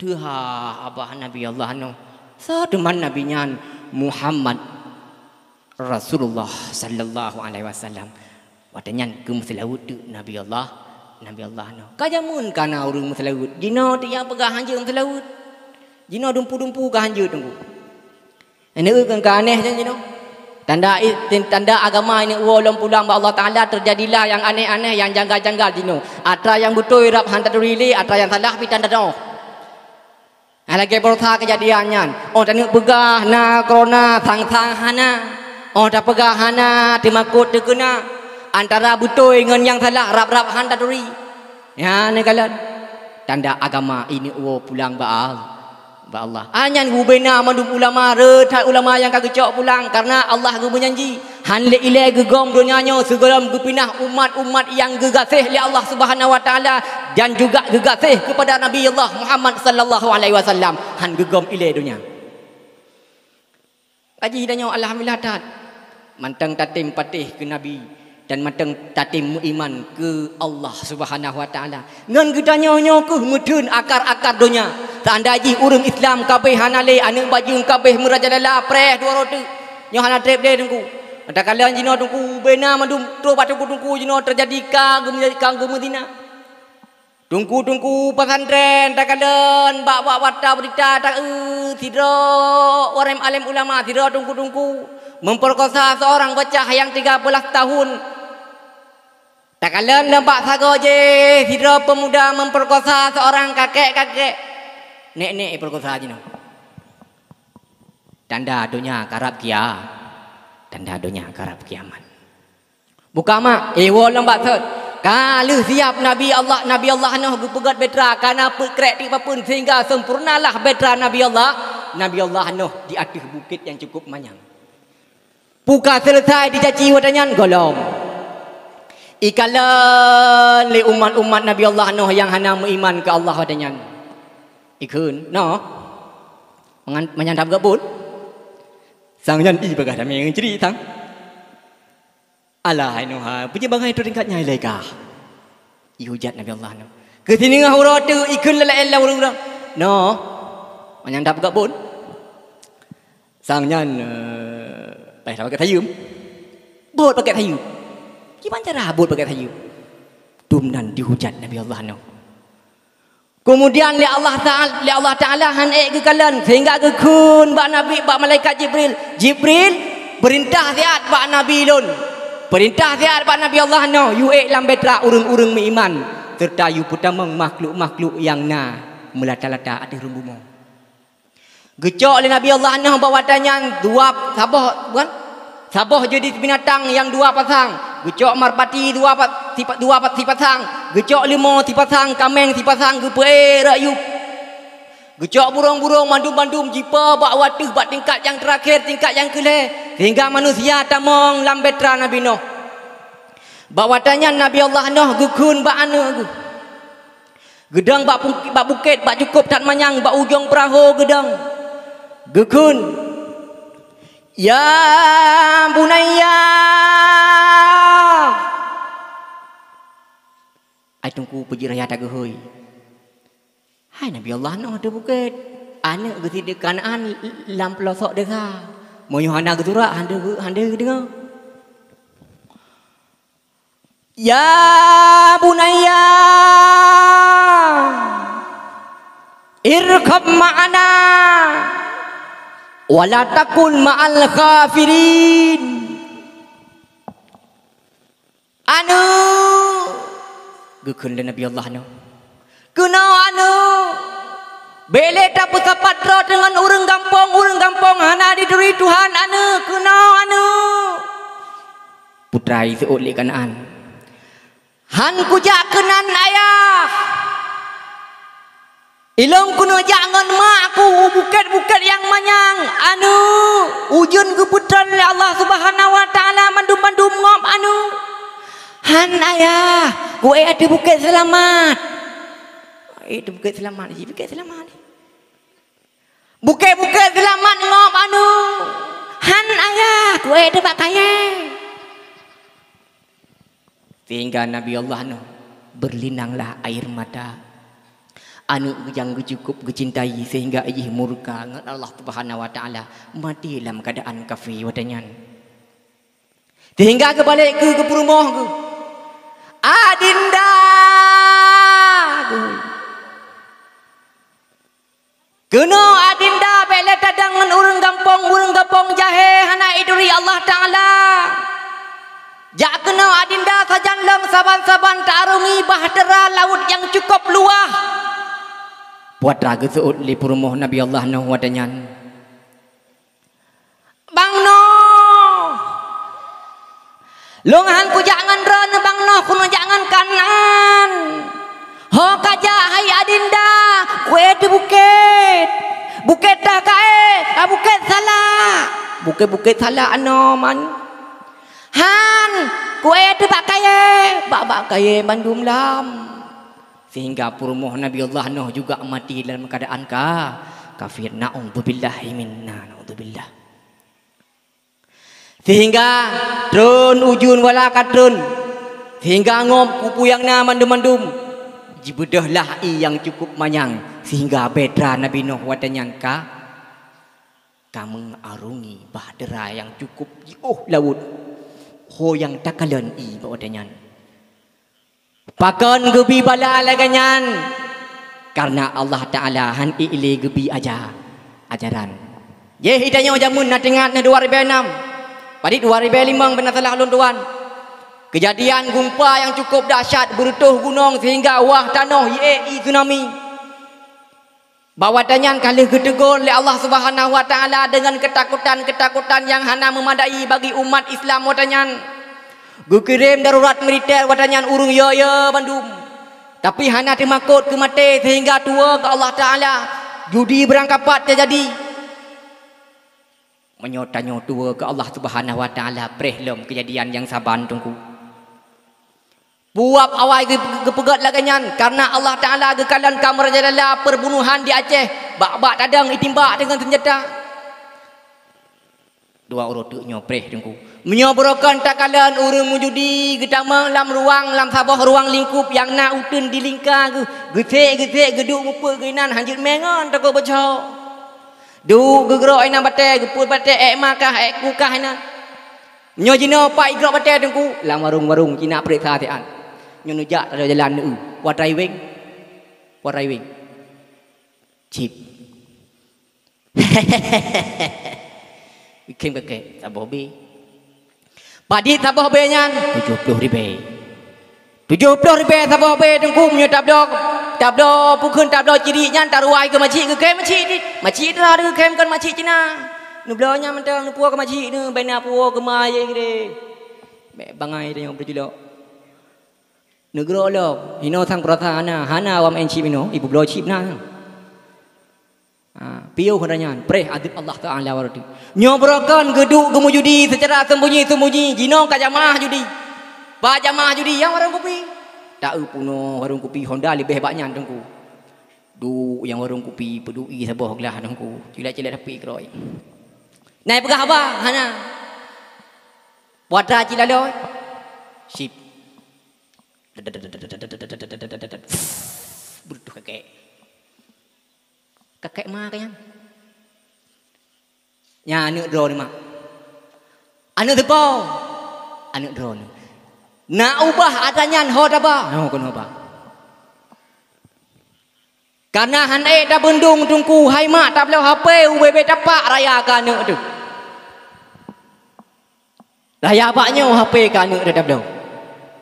Teuhah babah Nabi Allah Nuh. Soe teuma Nabi nyan? Muhammad Rasulullah sallallahu alaihi wasallam. Watèe nyan geumeuseulaweuet teuk Nabi Allah, Nabi Allah Nuh. Ka jameun ka na ureueng meuseulaweuet. Jinoe teuk nyang peugah han jeuet meuseulaweuet. Jinoe dumpu-dumpu ka han jeuet, Teungku. Aneuk keu ka aneh nyan jinoe. Tanda i-, tanda agama aneuk woe lom pulang bak Allah Taala, teujadilah nyang aneh-aneh, nyang janggal-janggal jinoe. Atra nyang beutôi rab han taturi lé, atra nyang salah pih tan tanoh. Nah, lagèe baroesa keujadian nyan. Oh, taneuk peugah na corona, sang-sang hana. Oh, tapeugah hana, teumakot teukeuna. Antara beutôi ngon nyang salah, rab-rab han taturi. Nyan neukalon. Tanda agama aneuk woe pulang bak Al-, bak Allah. Ah, nyan bubena mandum ulama, reuh that ulama nyang ka geucok pulang, kareuna Allah geumeujanji, han lé ilèe geugöm donya nyoe sigohlom geupinah umat-umat nyang geugaséh lé Allah Subhanahu wa Taala dan juga geugaséh keupada Nabi Allah Muhammad sallallahu alaihi wasallam. Han geugöm ilèe donya. Ka jih tanyoe alhamdulillah that. Mantong tatem patéh keu Nabi dan mantong tatem meuiman keu Allah Subhanahu wa Taala. Ngon geutanyoe nyoe kheueh meutheun akar-akar donya. Seandai jih ureueng Islam kabéh hana lé, aneuk bajeueng kabéh meurajalela, preh dua roh teuk. Nyoe hana treb lé, Teungku. Takalon jinoe, Teungku, bubena mandum troh bak teungku-teungku jinoe teujadi ka geumeu-, ka geumeuzina. Teungku-teungku pesantren takalon bak, bak warta beurita ta-, eu, sidroe ureueng além ulama, sidroe teungku-teungku memperkosa seorang bocah nyang tiga belas tahun. Takalon lam bak sagoe jih, sidroe peumuda memperkosa seorang kakek-kakek. Nek-nek iperkosa jinoe. Tanda donya karab kia-, tanda donya karab kiamat. Buka mak, eh, woe lom bak sot. Ka lheueh siap Nabi Allah, Nabi Allah Nuh geupeugét bahtera, ka na peuet krek tiep papeuen, sehingga sempurnalah bahtera Nabi Allah, Nabi Allah Nuh di ateueh bukét nyang cukup manyang. Peu ka seuleusoe dicaci watèe nyan, gohlom. Ikalon lé umat-umat Nabi Allah Nuh nyang hana meuiman keu Allah watèe nyan. Ikheun, "Noh, mangan, manyang that peugah buet?" Sang nyan i peugah damé ngon cri sang. "Alah, hai Nuh, hai, peue jeuet bangai troh tingkat nyan ilèe kah?" Ihujat Nabi Allah Nuh. Keu siningah uroe teuk ikheun lé laén lam ureueng-ureueng, "Noh, manyang that peugah buet?" Sang nyan, eh, paih that pakai sayeuem. "Buet pakai sayeuem." Kiban cara buet pakai sayeuem? Dum nan dihujat Nabi Allah Nuh. Keumudian lé Allah Taala, lé Allah Taala han ék geukalon, sehingga geukheun bak Nabi, bak malaikat Jibril, "Jibril, peurintah siat bak Nabi lôn." Peurintah siat bak Nabi Allah Nuh, yue ék lam bahtera ureuëng-ureuëng meuiman, seureuta yue peutamong makhluk-makhluk nyang na meulata-lata ateueh rhueng bumoe. Geucok lé Nabi Allah Nuh bak watée nyan dua saboh, bukan? Saboh jeuneuh binatang nyang dua pasang. Geucok marpati dua pa-, sipa-, dua pa-, sipasang. Geucok leumo sipasang, kaméng sipasang, geupeuék rot yup. Geucok burông-burông mandum-mandum jipo bak wateuh bak tingkat nyang teurakhé, tingkat nyang keu lhée, sehingga manusia tamong lam bahtera Nabi Nuh. Bak watée nyan Nabi Allah Nuh geukheun bak aneuëk geuh. Geudong bak pungki-, bak bukét, bak cukôp that manyang, bak ujong peurahô geudong. Geukheun, "Ya bunayya!" Ai teungku peujeuet raya tageuhôi. Hai Nabi Allah Nuh ateueh bukét. Aneuëk geuh sidéh Kanaan lam peulosok desya. Meunyoe hana geusurak, hana geu-, hana geudeungoe. "Ya bunayya, irkab ma'ana, wa la takun ma'al kafirin." Aneuëk, geukheun lé Nabi Allah Nuh. Keunoe aneuëk, bék lé tapeusapat droe deungon ureuëng gampông, ureuëng gampông hana dituri Tuhan aneuëk, keunoe aneuëk. Putra jiseuôt lé Kanaan. Han kujak keunan ayah. Ilôn keuneuk jak ngon mak ku u bukét-bukét nyang manyang, aneuëk. Ujeuen geupeutrön lé Allah Subhanahu wa Taala mandum-mandum ngop aneuëk. Han ayah, kuék ateueh bukét seulamat. Eh, ateueh bukét seulamat, jih bukét seulamat. Bukét-bukét seulamat ngop aneuëk. Han ayah, kuék teuh bak kayée. Sehingga Nabi Allah Nuh berlinanglah air mata. Aneuëk nyang geucukôp geucintai sehingga jih murka ngon Allah Subhanahu wa Taala, maté lam keuadaan kafé watée nyan. Sehingga geubalek keu, keu peurumoh geuh. Adinda! Keunoe adinda bék lé tadong ngon ureuëng gampông, ureuëng gampông jahé hana jituri Allah Taala. Jak keunoe adinda sajan lom saban-saban ta-arungi bahtera laôt nyang cukôp luwah. Putra geuseuôt lé peurumoh Nabi Allah Nuh watée nyan. Bang Noh! Lôn han kujak ngon droeneuh Bang Noh, keuneuk jak ngon Kanaan. Ho kajak hai adinda, kuék teuh bukét. Bukét teuh kaék, ka bukét salak. Bukét-bukét salak anoe man. Han, kuék teuh bak kayée, bak-bak kayée mandum lam. Sehingga peurumoh Nabi Allah Nuh juga mati dalam keadaan ka-, kafir. Na'udzubillahi minna, na'udzubillah. Sehingga trön ujeuen wala ka trön. Sehingga ngop peue-peue nyang na mandum-mandum. Jibeudôhlah ié nyang cukôp manyang. Sehingga bahtera Nabi Nuh watée nyan ka, ka meuarungi bahtera nyang cukôp jiôh laôt. Ho nyang takalon ié bak watée nyan. Pakon geubi bala lagée nyan? Kareuna Allah Taala han ék lé geubi aja-, ajaran. Jéh, geutanyoe jameun na teuingat na dua ribée nam, padit dua ribée limong beu na salah ulôn tuan. Keujadian geumpa nyang cukôp dahsyat, beureutoh gunong sehingga wah tanoh jiék ié tsunami. Bak watée nyan ka lheueh geuteugor lé Allah Subhanahu wa Taala deungon keutakutan-keutakutan nyang hana meumadai bagi umat Islam watée nyan. Geukirém darurat militer watée nyan ureuëng yo-yo bandum. Tapi hana teumakot keu maté sehingga tuwoe keu Allah Taala, judi beurangkapat teujadi. Meunyoe tanyoe tuwoe keu Allah Subhanahu wa Taala, preh lom keujadian nyang saban teungku. Peue awai geu-, geupeugét lagée nyan, kareuna Allah Taala geukalon ka meurajalela peurbunohan di Aceh, bak-bak tadong itimbak deungon seunjata. Dua uroe teuk nyoe preh teungku. Meunyoe beurokon takalon ureuëng meujudi geutamong lam ruwang, lam saboh ruwang lingkup nyang na uteuen di lingka geuh, geusék-geusék geuduek mupeue geuinan hanjeuet mé ngon teuka beuco. Duek geugrok inan batée, geupeuet batée ék ma kah, ék ku kah inan. Nyoe jinoe pat igrok batée teungku, lam warong-warong cina peuriksa siat. Nyoe neujak tajalan neu-eu. What are you wearing? What are you wearing? Chip. Ikhém kakek, saboh bi. Padit saboh bèe nyan tujoh ploh ribèe. Tujoh ploh ribèe saboh bèe, Teungku, meunyoe tabloe, tabloe peue kheun, tabloe cirik nyan taruwai keu macik, geukhem macik di, macik dra geukhem kon macik Cina. Neubloe nyan mantong, neupuwoe keu macik, neu bèk na puwoe keu ma ayé geude. Bèk bangai tanyoe beujulok. Neugroe lom, hinoe sang peurasa hana, hana awam en chip hinoe, ipeubloe chip na. Ha, piôh ata nyan, preh azab Allah Taala bak droe teuh. Nyoe beurokon geuduek geumeujudi seucara seumbunyi-seumbunyi, jinoe ka jamaah judi. Bak jamaah judi nyang warong kupi. Ta-eu peunoh warong kupi Honda leubeh bak nyan, Teungku. Duek nyang warong kupi, peuduek ie saboh glah, Teungku. Cilek-cilek tapi keurôi. Na ipeugah haba? Hana. Puasa cit laloe. Sip. Beureutoh kakek. Kakek ma ka nyan. Nyan aneuk droeneuh, mak. Aneuk teupo. Aneuk droeneuh. Na ubah ata nyan ho taba. Nyoe keunoe ba. Kana han ék tabeundong, Teungku, hai mak, tabloe H P ubé-bé tapak raya keu aneuk teuh. Raya bak nyoe H P keu aneuk teuh tabloe.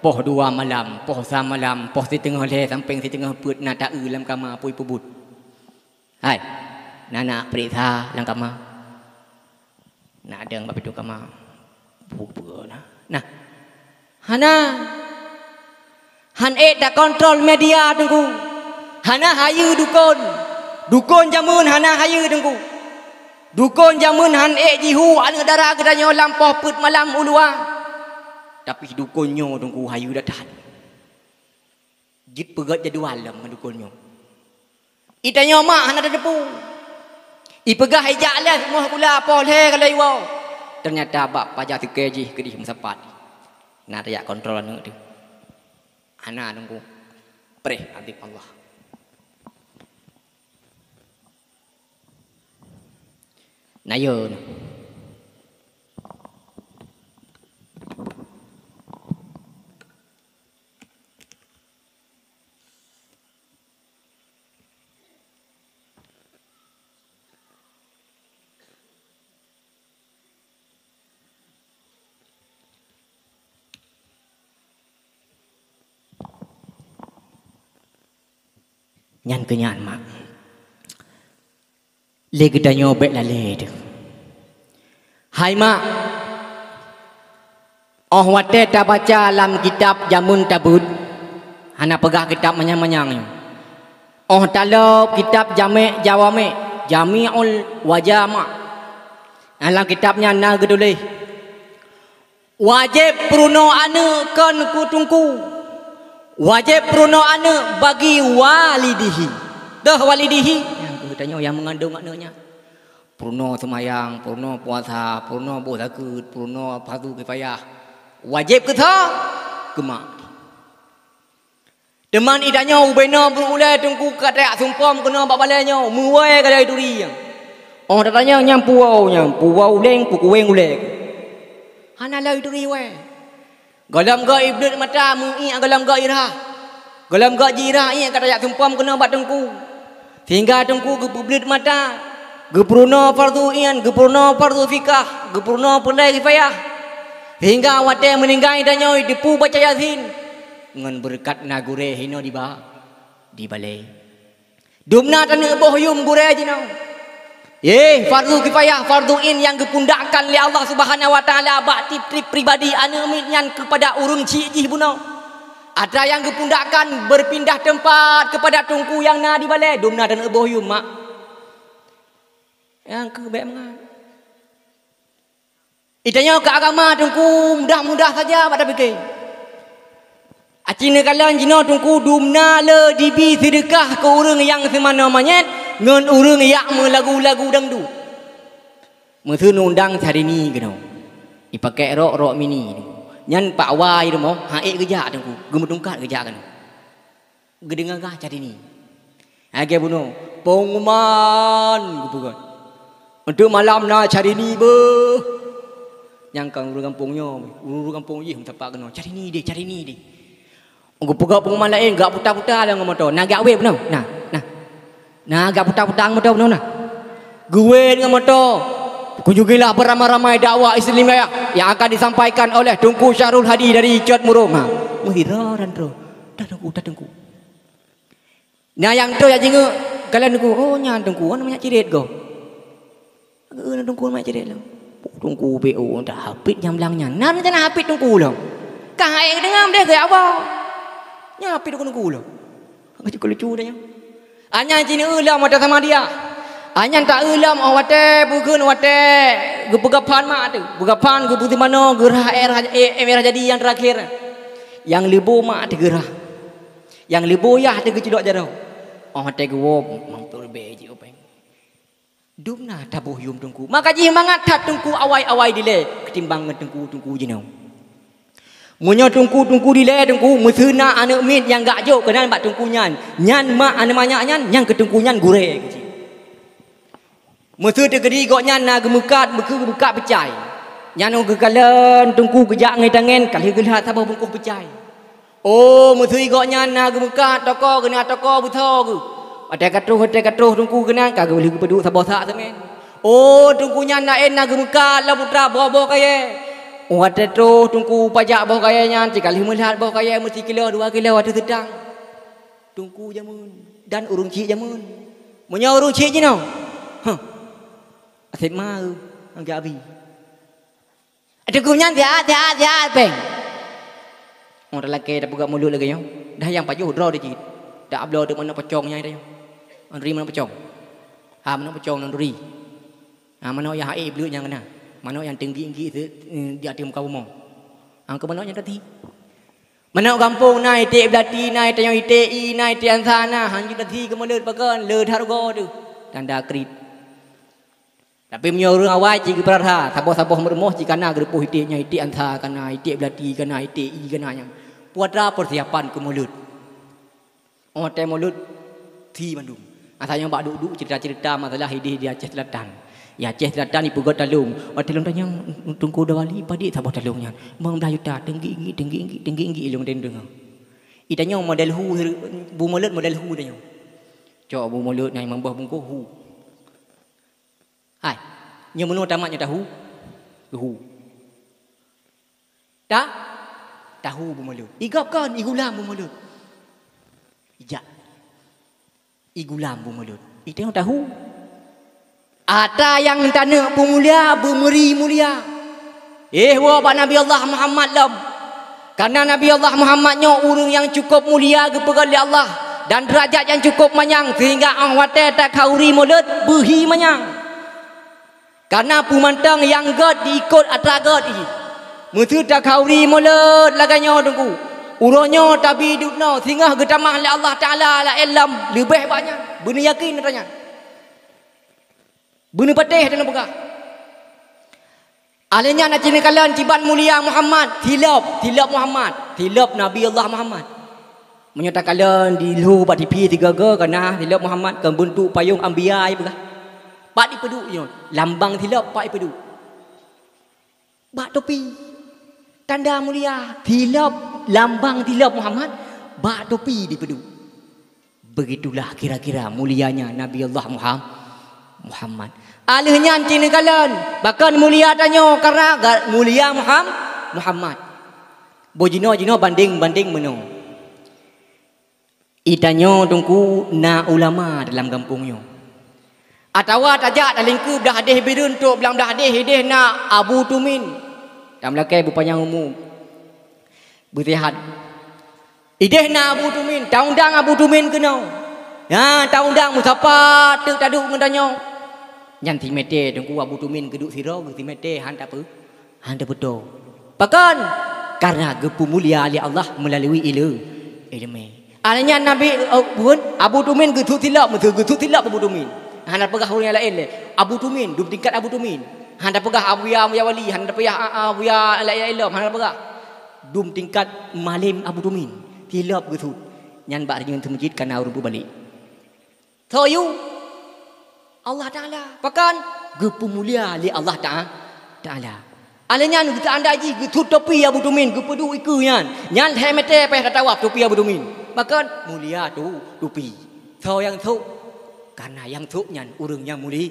Poh dua malam, poh sa malam, poh siteungoh lhèe sampoe siteungoh peuet na ta-eu lam kama pui peubuet. Hai, na, na peuriksa lam kama. Na deueng bak pintoe kama. Peue-peue na? Nah. Hana. Han ék takontrol media, Teungku. Hana hayeue dukon. Dukon jameun hana hayeue, Teungku. Dukon jameun han ék jihu aneuk dara geutanyoe lam poh peuet malam u luwa. Tapi dukon nyoe, Teungku, hayeue that-that. Jeuet peugöt jadwal lom ngon dukon nyoe. Itanyoe mak hana tateupeue. Ipeugah ijak lé rumoh gula poh lhèe ka lheueh iwoe. Teunyata bak paja seukée jih keudeh meusapat. Na tajak kontrol aneuk teuh. Hana, Teungku. Preh azab Allah. Na yo na. Nyan keuh nyan, mak. Lé geutanyoe bèk lalé teuh. Hai mak, óh watèe tabaca lam kitab jameun tabeuet, hana peugah kitab manyang-manyang nyoe. Óh talop kitab Jami' Jawami', Jami'ul wa Jama'. Lam kitab nyan na geutuléh, wajéb peurunoe aneuk kon keu teungku. Wajéb peurunoe aneuk bagi walidihi. Toh walidihi? Nyang keuh tanyoe nyang meungandong aneuk nyan. Peurunoe seumayang, peurunoe puasa, peurunoe boh zakeuet, peurunoe fardu kifayah. Wajéb keu soe? Keu mak. Teuma itanyoe ubena beureulée teungku ka tajak sumpom keunoe bak balée nyoe, meuwée ka lheueh turi. Óh tatanyong nyang puwoe nyan, puwoe uleng, pukuweng ulée. Hana lheueh turi wée. Gohlom goe ibleuet mata, meu-iek gohlom goe irah. Gohlom goe ji-irah iek ka tajak sumpom keunoe bak teungku. Sehingga teungku geupeubleuet mata, geupeurunoe fardu ain, geupeurunoe fardu fikah, geupeurunoe peureulée kifayah. Sehingga watée meuninggai tanyoe teupeu baca Yasin. Ngon beureukat na gurée hinoe diba, di balée. Dumna taneuk boh yum gurée jinoe. Yeh, fardu kifayah, fardu ain nyang geupundakkan lé Allah Subhanahu wa Taala bak tieb-tieb pribadi aneuk miet nyan keupada ureuëng chik jih bunoe. Atra nyang geupundakkan beupindah teumpat keupada teungku nyang na di balée, dumna taneuk boh yum, mak. Nyang keuh bék mangat. Itanyoe keu agama teungku mudah-mudah saja bak tapike. Aci neukalon jinoe teungku dumna le jibi seudeukah keu ureuëng nyang seumanoe manyét ngon ureuëng jak meulagu-lagu dangdut. Meuseue undang Syahrini keunoe. Ipakèk rok, rok mini. Nyan pak wa i rumoh, han ék geujak teungku, geumeutungkat geujak keunoe. Geudeungoe kah Syahrini? Lagée bunoe, pengumuman geupeugah. Untuk malam na Syahrini beuh. Nyang ka ureuëng gampông nyoe, ureuëng gampông jih meusapat keunoe, "Syahrini deh, Syahrini deh." Geupeugah pengumuman laén, gak puta-puta lam moto. Na gak wét bunoe? Na, na. Na gak puta-puta lam moto bunoe na. Geuwét ngon moto. Kunjungilah beramai-ramai dakwah Islamiyah yang akan disampaikan oleh Teungku Syahrul Hadi dari Cot Murong. Ha, meuhira dan terus. Dah Teungku, dah Teungku. Nah, nyang troh jak jingeuk, kalon Teungku, "Oh, nyan Teungku, na manyak ciret goh." Geuna Teungku manyak ciret lom. Teungku B O dah hapit nyang blang nyan. Na rencana hapit Teungku lom. Ka hai deungon deh gaya apa? Nya hapit Teungku lom. Lucu-lucu dah nyan. Anyan cina lom watèe sama dia. Anyan tak lom, oh, watèe bukon, watèe geupeugah phan mak teuh. Peugah phan geupeuteumanoe geurah air, air, air jadi nyang terakhir. Nyang leubo mak teuh geurah. Nyang leubo yah teuh geucilok jaroe. Oh, watèe geuwoe, mang peureubèe jih, oh, péng. Dum na taboh yum Teungku. Maka jih mangat that Teungku awai-awai dilèe ketimbang ngon Teungku-teungku jinoe. Meunyoe Teungku-teungku dilèe Teungku, meuseu na aneuk miet nyang geujok keunan bak Teungku nyan. Nyan mak aneuk manyak nyan, nyang keu Teungku nyan gurèe keu jih. Meuseu teukeudi gobnyan na geumeukat, meuseu geumeukat peucai. Nyan 'oh geukalon Teungku geujak ngon tangen, ka lheueh geulhat saboh bungkôh peucai. Oh, meuseu gobnyan na geumeukat toko, geuna toko beusoe geuh. Watèe ka troh, watèe ka troh Teungku keunan, ka lheueh geupeuduek saboh sak seumén. Oh, Teungku nyan laén na geumeukat lam putra boh-boh kayèe. Oh, watèe troh Teungku pajak boh kayèe nyan, cit ka lheueh meulhat boh kayèe meusikilo dua kilo ateueh seutang. Teungku jameun dan ureueng chik jameun. Meunyoe ureueng chik jinoe, huh, asèb ma, nyang jak abi. Teungku nyan siat, siat, siat, péng. Oh, talakèe tapeugah mulod lagèe nyoe. Dah nyang pajoh droe di cit. Tak bloe teuk manok pocong nyang tanyoe. Nuri manok pocong. Ha, manok pocong nuri. Ha, manok nyang hai bleuet nyang keunan. Manok nyang teunggi-teunggi di ateueh muka bumoe. Ha, keu manok nyang tati. Manok gampông na iték beulati, na iték nyang iték ie, na iték ansa na, hanjeuet tasi keu mulod pakon, le that rugoe teuh. Tanda kriet. Tapi meunyoe ureueng awai cit geupeurasa, saboh-saboh meurumoh cit kana geureupôh iték nyan, iték ansa kana, iték beulati kana, iték ie kana nyan. Peue atra persiapan keu mulod. Watèe mulod, si mandum. Asai nyoe bak duek-duek cerita-cerita masalah idéh di Aceh Selatan. Di Aceh Selatan ipeugöt talong. Watèe lôn tanyong Teungku Dawali padit saboh talong nyan. Limong blaih juta, teunggi-teunggi, teunggi-teunggi lôn deungoe. Itanyong model hu, bu mulod model hu tanyong. Cok bu mulod nyan limong boh bungkôh hu. Hai, nyoe meunoe tamat nyoe tahu? Hu. Ta? Tahu bu mulod. Igop kon, igulam bu mulod. Ijak. Igulam bu mulod. Itanyong tahu? Ata nyang taneuk peumulia, beumeuri mulia. Éh, woe bak Nabi Allah Muhammad lom. Karena Nabi Allah Muhammad nyoe ureueng nyang cukup mulia geupeugöt lé Allah dan deurajat nyang cukup manyang seuhingga 'oh watèe takhauri mulod beuhi manyang. Karena peue mantong nyang göt diikot atra göt jih. Meuseu takhauri mulod lagèe nyoe Teungku. Uroe nyoe tabi duek noe singoh geutamah lé Allah Taala laén lom leubeh banyak. Beuneuyakin atra nyan. Beuneupatéh dan neupeugah. Ahli nyan na cit neukalon kiban mulia Muhammad, silop, silop Muhammad, silop Nabi Allah Muhammad. Meunyoe takalon di lhô bak TV sigoe-goe kana silop Muhammad kon beuntuk payông anbiya ipeugah. Pat ipeuduek nyoe, lambang silop pat ipeuduek. Bak topi. Tanda mulia, silop, lambang silop Muhammad, bak topi dipeuduek. Begitulah kira-kira mulianya Nabi Allah Muham-, Muhammad. Aleuh nyan cit neukalon, pakon mulia tanyoe karena ga-, mulia Muham-, Muhammad. Boh jinoe-jinoe bandeng-bandeng meunoe. Itanyoe Teungku na ulama dalam gampông nyoe. Atawa tajak talingkue blah deh Bireuen trok blang blah deh ideh na Abu Tumin. Tameulakèe beupanyang umu. Beuseuhat. Ideh na Abu Tumin, taundang Abu Tumin keunoe. Nyan taundang meusapat teuk taduek ngon tanyoe. Nyan simètè Teungku Abu Tumin geuduek sidroe geuh simètè han tapeu-, han tapeutoe. Pakon? Karena geupeumulia lé Allah meulalu ileu-, ileumèe. Alèh nyan Nabi, eh, bukan, Abu Tumin geusut silop, meuseu geusut silop Abu Tumin. Hana peugah ureueng nyang laén lé. Abu Tumin, dum tingkat Abu Tumin. Hana peugah Abuya, Abuya Wali, hana peugah, ah, ah, Abuya laén-laén lom, hana peugah. Dum tingkat malem Abu Tumin. Silop geusut. Nyan bak sijeuen seumeujid kana ureueng peubalek. Soe yue? Allah Taala. Pakon? Geupeumulia lé Allah Ta-, Taala. Alèh nyan geuteuanda jih geusut topi Abu Tumin, geupeuduek ikeue nyan. Nyan lhèe mètè payah tatawaf topi Abu Tumin. Pakon? Mulia tu topi. Soe nyang sôk? Karena nyang sôk nyan ureueng nyang muli-,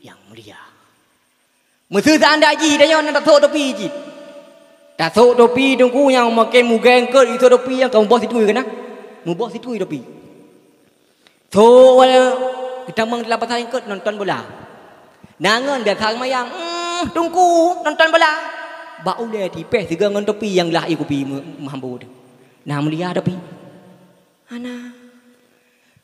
nyang mulia. Meuseu seandai jih tanyoe na tasok topi cit. Tasok topi teungku nyang maken mugeng keu isok topi nyang ka muboh situi keunan. Muboh situi topi. Sok wala geutamong di lapasan keu nonton bola. Na ngon biasa seumayang, "Hmm, teungku, nonton bola." Bak ulèe tipèh sigoe ngon topi nyang glah ie kupi meu-, meuhambo teuh. Na mulia topi. Hana.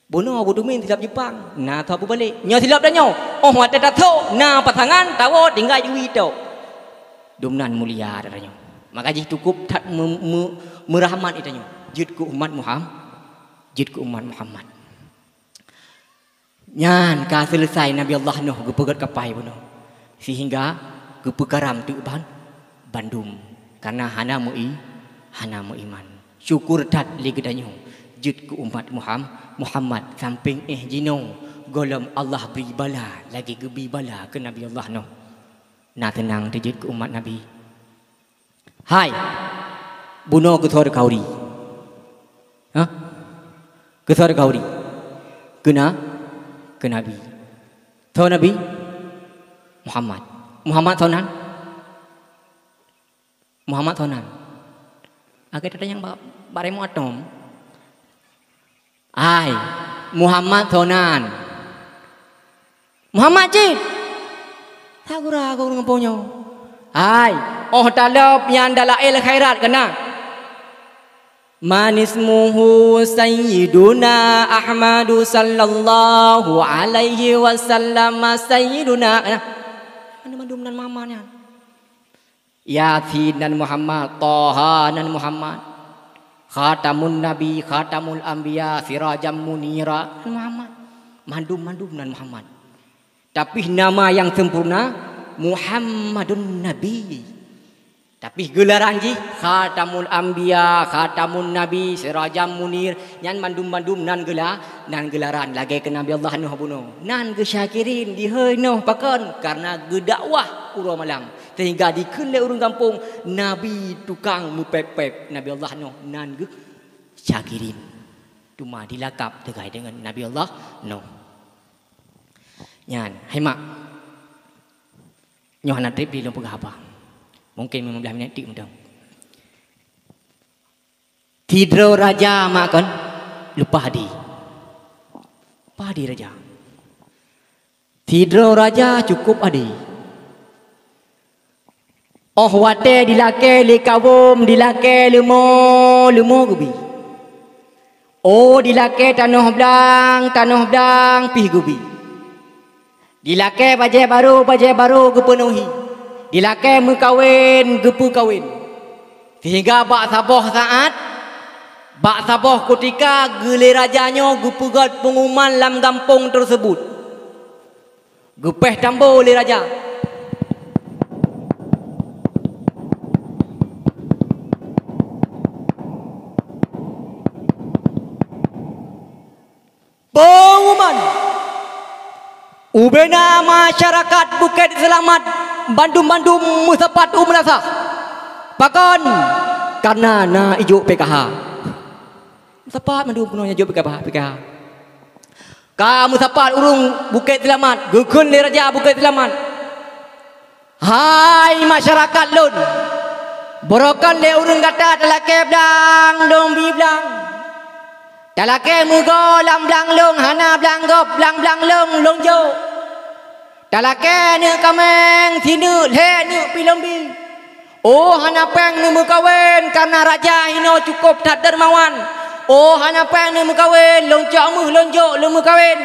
Bunoe geudumin silop Jepang, na tho peubalek. Nyoe silop tanyoe, óh watèe tasok na pasangan tawoe tinggai jui tok. Dumnan mulia tanyoe. Maka jih cukup that me-, me-, meurahmat tanyoe. Jeuet keu umat Muham-, jeuet keu umat Muhammad. Nyan ka seuleusai Nabi Allah Nuh geupeugöt kapai bunoe, seuhingga geupeukaram teuk ban-, bandum, kareuna hana meu-i-, hana meuiman. Syukur that lé geutanyoe jeuet keu umat Muham-, Muhammad, sampéng éh jinoe gohlom Allah bri bala lagèe geubri bala keu Nabi Allah Nuh. Na teunang teujeuet keu umat Nabi. Hai, bunoe keusoe khauri. Hah? Keusoe khauri. Keu na-, keu Nabi. Soe Nabi? Muhammad. Muhammad soe nan? Muhammad soe nan? Akhé tatanyong bak, bak remote atom. Hai, Muhammad soe nan? Muhammad cit. Sagura gurée ngon po nyoe. Hai, óh talop nyan Dalail Khairat keunan. Man ismuhu Sayyiduna Ahmadu sallallahu alaihi wasallam Sayyiduna. Nah, mandum-mandum nan Muhammad nyan. Yasin nan Muhammad, Toha nan Muhammad, Khatamun Nabi, Khatamul Anbiya, Sirajam Munira nan Muhammad. Mandum-mandum nan Muhammad. Tapi nama yang sempurna Muhammadun Nabi. Tapi geularan jih Khatamul Anbiya, Khatamun Nabi, Sirajam Munir, nyan mandum-mandum nan geula-, nan geularan lagée keu Nabi Allah Nuh bunoe. Nan geusyakirin dihôi Nuh pakon? Karena geudakwah uroe malam. Sehingga dikheun lé ureuëng gampông, nabi tukang meupép-pép, Nabi Allah Nuh nan geuh syakirin. Teuma dilakab teugai deungon Nabi Allah Nuh. Nyan, hai mak. Nyoe hana treb lé lôn peugah haba. Mungken lima belas minit tik mantong. Sidroe raja mak kon leupah di. Leupah di raja. Sidroe raja cukup adi. Óh watée dilakée lé kawöm, dilakée leumo, leumo geubi. Oh, dilakée tanoh blang, tanoh blang pih geubi. Dilakée bajée barô, bajée barô geupeunuhi. Dilakée meukawen, geupeukawen. Sehingga bak saboh saát, bak saboh kutika geulée raja nyoe geupeugét peunguman lam gampông teuseubut. Geupéh tambo lé raja. Peunguman! Ubena masyarakat Bukét Seulamat bandum-bandum meusapat u meunasah. Pakon? Kareuna na ijok P K H. Meusapat mandum keunoe nyang jok P K H, P K H. Ka meusapat ureuëng Bukét Seulamat, geukheun lé raja Bukét Seulamat. Hai masyarakat lôn, barokon lé ureuëng gata talakée blang lôn bi blang. Talakée meugoe lam blang lôn hana blang gob, blang-blang lôn lôn jok. Talakée neuk kaméng sineuk lhée neuk pih lôn bi. Oh hana péng neumeukawen kareuna raja hinoe cukôp that dermawan. Oh hana péng neumeukawen lôn cok meuh lôn jok lôn meukawen.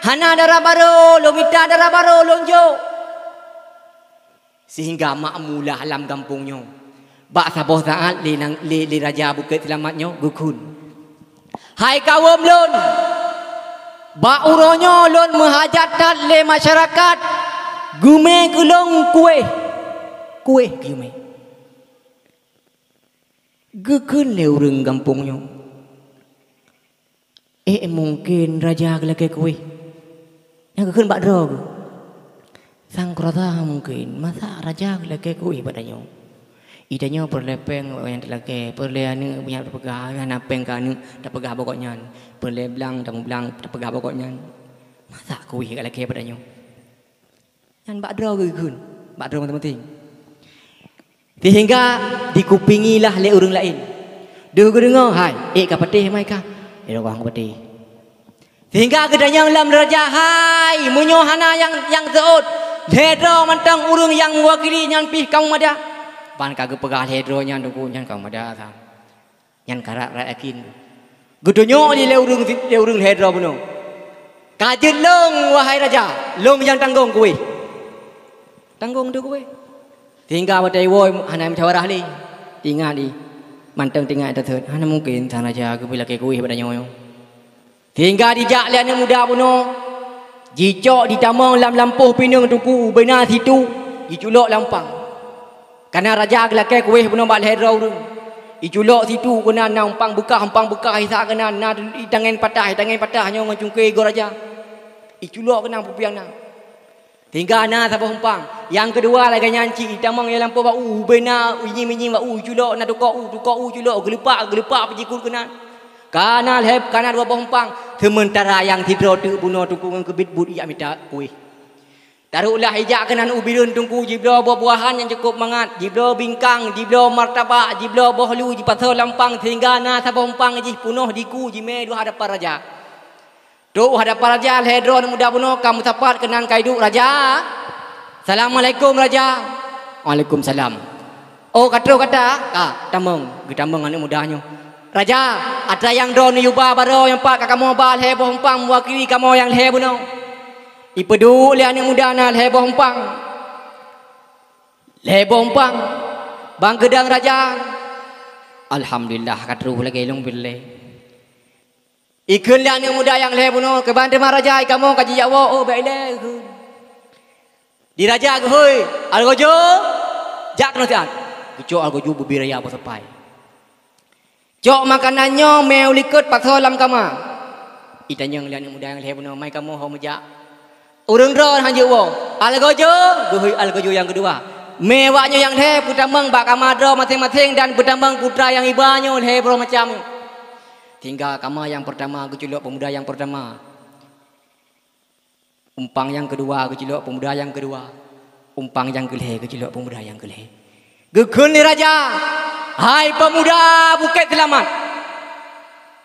Hana dara barô lôn mita dara barô lôn jok. Sehingga makmulah lam gampông nyoe. Bak saboh saát lé, lé, lé raja Bukét Seulamat nyoe geukheun, "Hai kawöm lôn, bak uroe nyoe lôn meuhajat that lé masyarakat geumé keu lôn kuéh." Kuéh geumé. Geukheun lé ureuëng gampông nyoe, "Eh, mungken raja geulakée kuéh." Nyang geukheun bak droe geuh. Sang keurasa mungken, masa raja geulakée kuéh bak tanyoe. Ih tanyoe peureulée péng nyang talakée, peureulée aneuëk nyang tapeugah, hana péng keu aneuëk tapeugah bak gobnyan. Peureulée blang tapeugah bak gobnyan. Masa kuéh geulakée bak tanyoe? Nyan bak droe geukheun. Bak droe mantong-mantong. Sehingga dikupingilah lé ureuëng laén. Deuh geudeungoe, hai, ék ka patéh mai ka. Ék ka patéh. Sehingga geutanyong lam raja, hai, meunyoe hana nyang, nyang seuôt, lhée droe mantong ureuëng nyang meuwakili nyan pih kamoe mada. Ban ka geupeugah lhée droe nyan, teungku, nyan kamoe mada sa. Nyan karab rakyat yakin. Geutunyok lé ureuëng, lé ureuëng lhée droe bunoe. Ka jeuet lôn, wahai raja, lôn nyang tanggong kuéh. Tanggong teuh kuéh. Sehingga watée iwoe hana musyawarah lé. Ingat i, mantong teuingat teuseuet, hana mungken sang raja geubri lakée kuéh bak tanyoe nyoe. Sehingga dijak lé aneuëk muda bunoe, jicok jitamong lam lampôh pineung teungku, ubena situ, jiculok lam umpang. Kana raja geulakée kuéh bunoe bak lhée droe ureuëng. Iculok situ keunan na umpang beukah, umpang beukah isa keunan na itangen patah, itangen patah nyoe ngon cungke igoe raja. Iculok keunan pupiang na. Sehingga na saboh umpang. Nyang keudua lagée nyan cit itamong lam lampôh bak u, ubena inyim-inyim bak u, iculok na tukok u, tukok u iculok, geuleupak, geuleupak pih jikut keunan. Kana lhée, kana dua boh umpang. Seumeuntara nyang sidroe teuk bunoe teungku ngon keubiet buet ijak mita kuéh. Taroklah ijak keunan u bireuen teungku jibloe buah-buahan nyang cukôp mangat, jibloe bingkang, jibloe martabak, jibloe boh lu, jipasoe lam umpang sehingga na saboh umpang jih punoh diku jimé dua hadapan raja. Trok u hadapan raja lhée droe aneuëk muda bunoe ka meusapat keunan ka iduek, "Raja, assalamualaikum raja." "Waalaikumsalam." "Oh, ka trok gata?" "Ka, tamong." Geutamong aneuëk muda nyoe. "Raja, atra nyang droeneuh ba baroe nyang pat ka kamoe ba lhée boh umpang meuwakili kamoe nyang lhée bunoe." Ipeuduek lé aneuëk muda na lhée boh umpang. Lhée boh umpang. Ban geudong raja. "Alhamdulillah, ka troh lagée lôn peureulée." Ikheun lé aneuëk muda nyang lhée bunoe, "Kiban teuma raja, i kamoe ka jijak woe?" "Oh, bék ilée," ikheun. Di raja geuhôi, "Algojo, jak keunoe siat." Geucok algojo bubiri raya boh sapai. "Cok makanan nyoe mé u likot pasoe lam kama." Itanyong lé aneuëk muda nyang lhée bunoe, "Mai kamoe ho meujak?" "Ureuëng droe hana jeuet woe." "Algojo," geuhôi algojo nyang keudua. "Mé awak nyoe nyang lhée peutamong bak kama droe maséng-maséng dan peutamong putra nyang iba nyoe lhée baroe macam nyoe." Sehingga kama nyang peurtama geuculok peumuda nyang peurtama. Umpang nyang keudua geuculok peumuda nyang keudua. Umpang nyang keulhée geuculok peumuda nyang keulhée. Geukheun lé raja, "Hai peumuda Bukét Seulamat!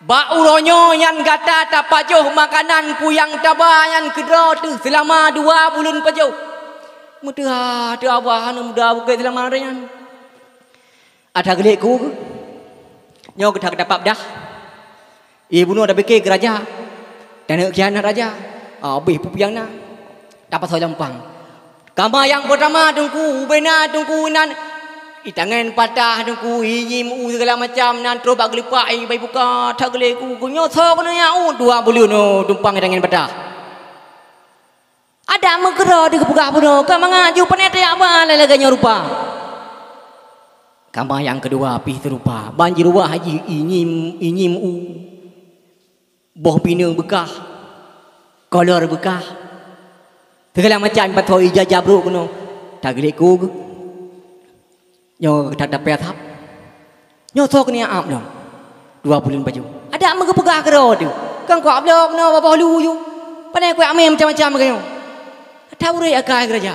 Bak uroe nyoe nyan gata tapajoh makanan peue nyang taba nyan keudroe teuh seulama dua buleuen pajoh." Meuteuha teuh abah aneuëk muda Bukét Seulamat nyan. "Atra geulék ku geuh? Nyoe geutak geutak pap dah. Ié bunoe tapike keu raja. Taneuk khianat raja. Habéh pupiang na. Tapasoe lam umpang. Kama nyang peurtama teungku, ubena teungku nan itangen patah teungku, inyim u segala macam nan troh bak geulupak ié bai buka, atra geulék ku geuh? Nyoe soe keuneuk nyan u dua buleuen nyoe tumpang itangen patah." Adak meukeurah di geupeugah bunoe, ka mangat ju pane tajak ba lagée nyoe rupa. Kama nyang keudua pih seurupa, ban jiruwah jih inyim, inyim u, boh pineung beukah, kolor beukah, segala macam pasoe ija jabrok keunoe. Tageulék ku geuh. Nyoe that-that pih asab. Nyoe soe keuneuk ap lom. Dua buleuen pajoh. Adak meugeupeugah keudroe teuh. Kan kuak bloe keunoe babah lu ju. Pane kuak mé macam-macam keu nyoe. That ureuëng akai keuraja.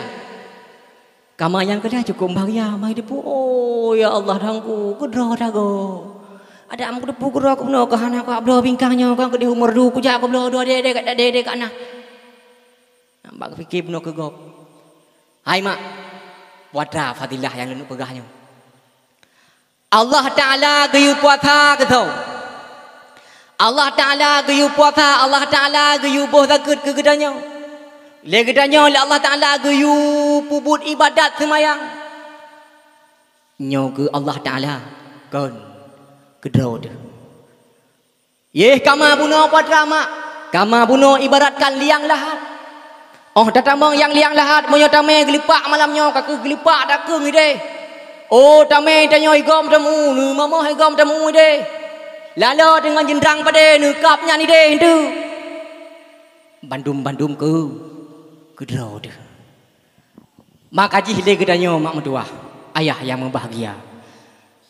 Kama nyang keudah cukôp bahgia, mai teupeu, "Oh, ya Allah, Tuhanku, keudroe tagoe. Adak meugeuteupeu keudroe keunoe keu hana kuak bloe bingkang nyoe, kan keudeh umeur du kujak keu bloe dua dede, dede, dede ka na." Bak pike bunoe keu gob. Hai mak, peue atra fadilah nyang lôn peugah nyoe. Allah Taala geuyue puasa keu soe? Allah Taala geuyue puasa, Allah Taala geuyue boh zakeuet keu geutanyoe. Lé geutanyoe lé Allah Taala geuyue peubuet ibadat seumayang. Nyoe keu Allah Taala, kon keudroe teuh. Yeh, kama bunoe peue atra mak, kama bunoe ibaratkan liang lahat. Óh tatamong nyang liang lahat, meunyoe tamé geulipak malam nyoe, ka keuh geulipak takeueng ideh. Oh, tamé tanyoe igom tamu, neumamoh igom tamu ideh. Laloe deungon jeundrang padé neukab nyan ideh teuh. Bandum-bandum keu keudroe teuh. Maka jih lé geutanyoe mak meutuwah, ayah nyang meubahgia.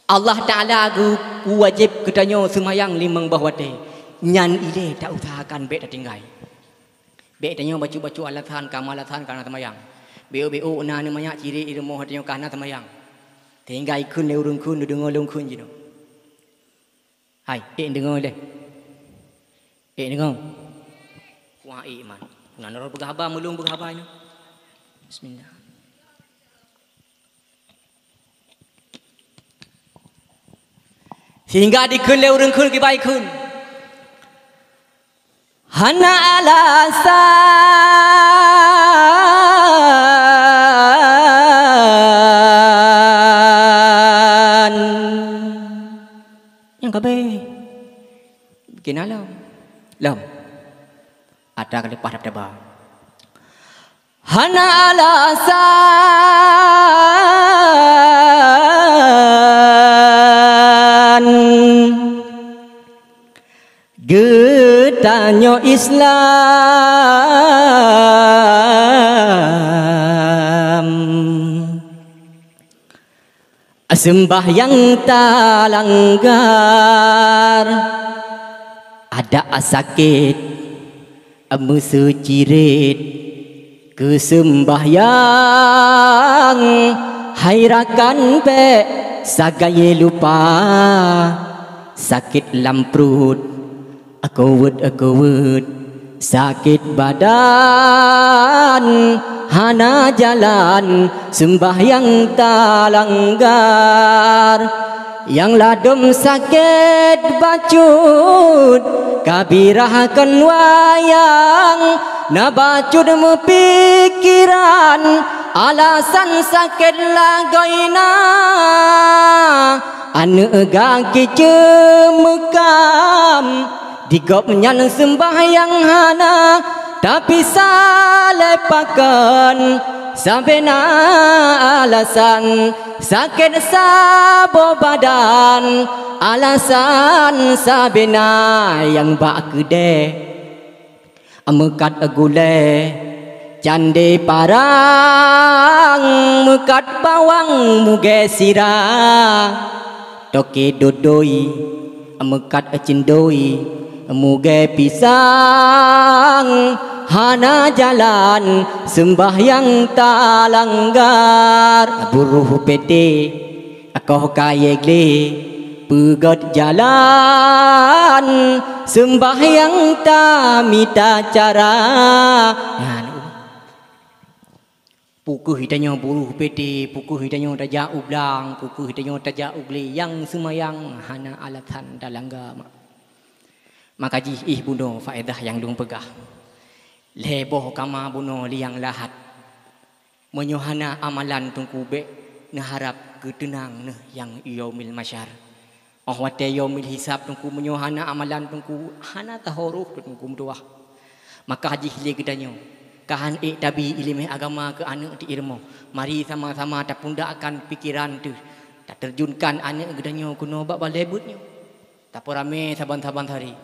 Allah Taala geupeuwajéb geutanyoe seumayang limong boh watée, nyan ilée ta-useuhakan bék tatinggai. Bék tanyoe bacut-bacut alasan, kama alasan kana seumayang. Beu-beu na aneuk manyak cirek di rumoh tanyoe ka hana seumayang. Sehingga ikheun lé ureuëng kheun, neudeungoe lôn kheun jinoe. Hai, ék neudeungoe lé. Ék neudeungoe. Wah, ék man. Na nurot peugah haba, meulong peugah haba nyoe. Bismillah. Sehingga dikheun lé ureuëng kheun kiban kheun. Hana alasan. Nyang ka beh. Bikin alam. Lom. Atra ka leupah dab-daba. Hana alasan geutanyoe Islam. Seumbahyang talanggar, adak sakét, meuseuciret keu seumbahyang, hai rakan bék sagai lupa, sakét lam pruet, Akuweuet-akuweuet sakét badan, hana jalan seumbahyang talanggar. Nyang ladôm sakét bacut, kabirah kon wayang, na bacut meupikiran, alasan sakét lagoina. Aneuëk gaki ceumeukam, di gobnyan seumbahyang hana, tapi saleh pakon. Sabena alasan sakét saboh badan, alasan sabena nyang bak keudeh. Meukat gulée candé parang, meukat bawang mugée sira, toke dodoi, meukat cindoi mugée pisang, hana jalan seumbahyang talanggar. Buruh pete Akoh kayée glé peugét jalan, seumbahyang tamita cara. Nyan, pukeuh tanyoe buruh pete, pukeuh tanyoe tajak u blang, pukeuh tanyoe tajak u glé, nyang seumayang hana alasan talangga mak. Maka jih ih bunoe faedah nyang lôn peugah. Lhée boh kama bunoe liang lahat. Meunyoe hana amalan teungku bék neuharab keu teunang neuh nyang yaumil masyar. Óh watée yaumil hisab teungku meunyoe hana amalan teungku hana tahorôh teungku meutuwah. Maka jih lé geutanyoe, ka han ék tabi iéleumé agama keu aneuëk di iéleumé. Mari sama-sama tapundakkan pikeran teuh, tateurjunkan aneuëk geutanyoe keunoe bak balée buet nyoe. Tapeuramé saban-saban hari.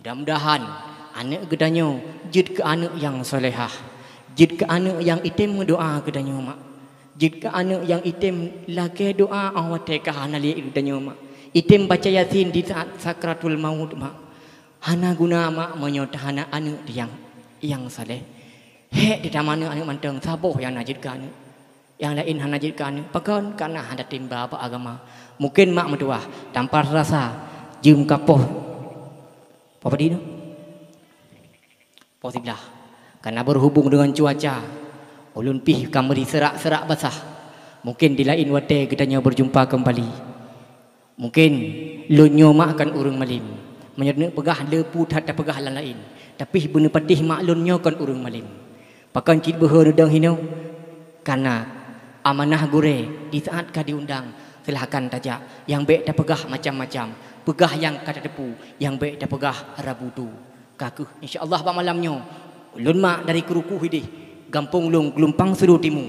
Mudah-mudahan aneuëk geutanyoe jeuet keu aneuëk nyang salehah, jeuet keu aneuëk nyang item meudoá keu tanyoe mak, jeuet keu aneuëk nyang item lakée doá óh watée ka hana lé geutanyoe mak, item baca Yasin di saát sakratul maut mak. Hana guna mak meunyoe tahana aneuëk nyang, nyang saleh. Hék teutamah aneuëk mantong saboh nyang na jeuet keu aneuëk. Nyang laén hana jeuet keu aneuëk. Pakon? Kareuna hana tem ba bak agama. Mungken mak meutuwah, tanpa rasa jeuem ka poh. Poh padum? Poh siblaih. Kareuna beuhubong deungon cuaca, ulôn pih ka meuri seurak-seurak basah. Mungken di laén watée geutanyoe beujumpa keumbali. Mungken lôn nyoe mak kon ureuëng malem. Meunyoe neupeugah le peue that tapeugah lam laén, tapi beuneupatéh mak lôn nyoe kon ureuëng malem. Pakon cit beuhe neudong hinoe? Kareuna amanah gurée di saát ka diundang, silahkan tajak. Nyang bék tapeugah macam-macam. Peugah nyang ka tateupeue, nyang bék tapeugah rabu tu. Ka kheueh, insya Allah bak malam nyoe, lôn mak dari Keurukoh ideh, gampông lôn Geulumpang Sulu Timu.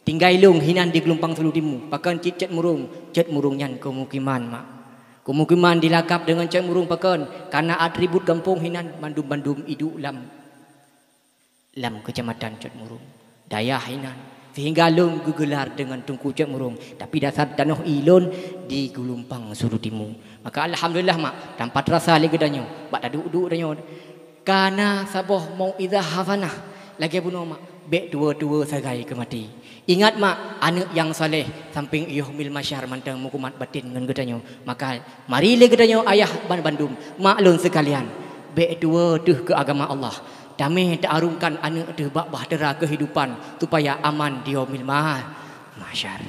Tinggai lôn hinan di Geulumpang Sulu Timu, pakon cit Cot Murong, Cot Murong nyan keumukiman mak. Keumukiman dilakab deungon Cot Murong pakon, kareuna atribut gampông hinan mandum-mandum iduek lam, lam keucamatan Cot Murong, dayah hinan. Sehingga lôn geugeular deungon Teungku Cot Murong, tapi dasar tanoh ie lôn di Geulumpang Sulu Timu. Maka alhamdulillah mak, tanpa terasa lé geutanyoe, bak taduek-duek tanyoe, kana saboh mauizah hasanah lagée bunoe mak. Bék tuwo-tuwo sagai keu maté. Ingat mak, aneuk nyang saleh sampéng yaumil mahsyar mantong meukumat batin ngon geutanyoe. Maka mari lé geutanyoe ayah ban bandum, mak lôn seukalian, bék tuwo teuh keu agama Allah. Tamé taarungkan aneuk teuh bak bahtera keuhidupan supaya aman di yaumil ma-, mahsyar.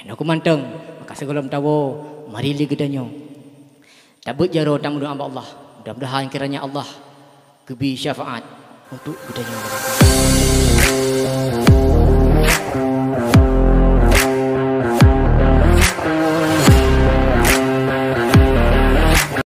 Inoe mantong, maka sigohlom tawoe, mari lé geutanyoe tabeuet jaroe tameudoa bak Allah. Mudah-mudahan kiranya Allah geubri syafaat untuk geutanyoe.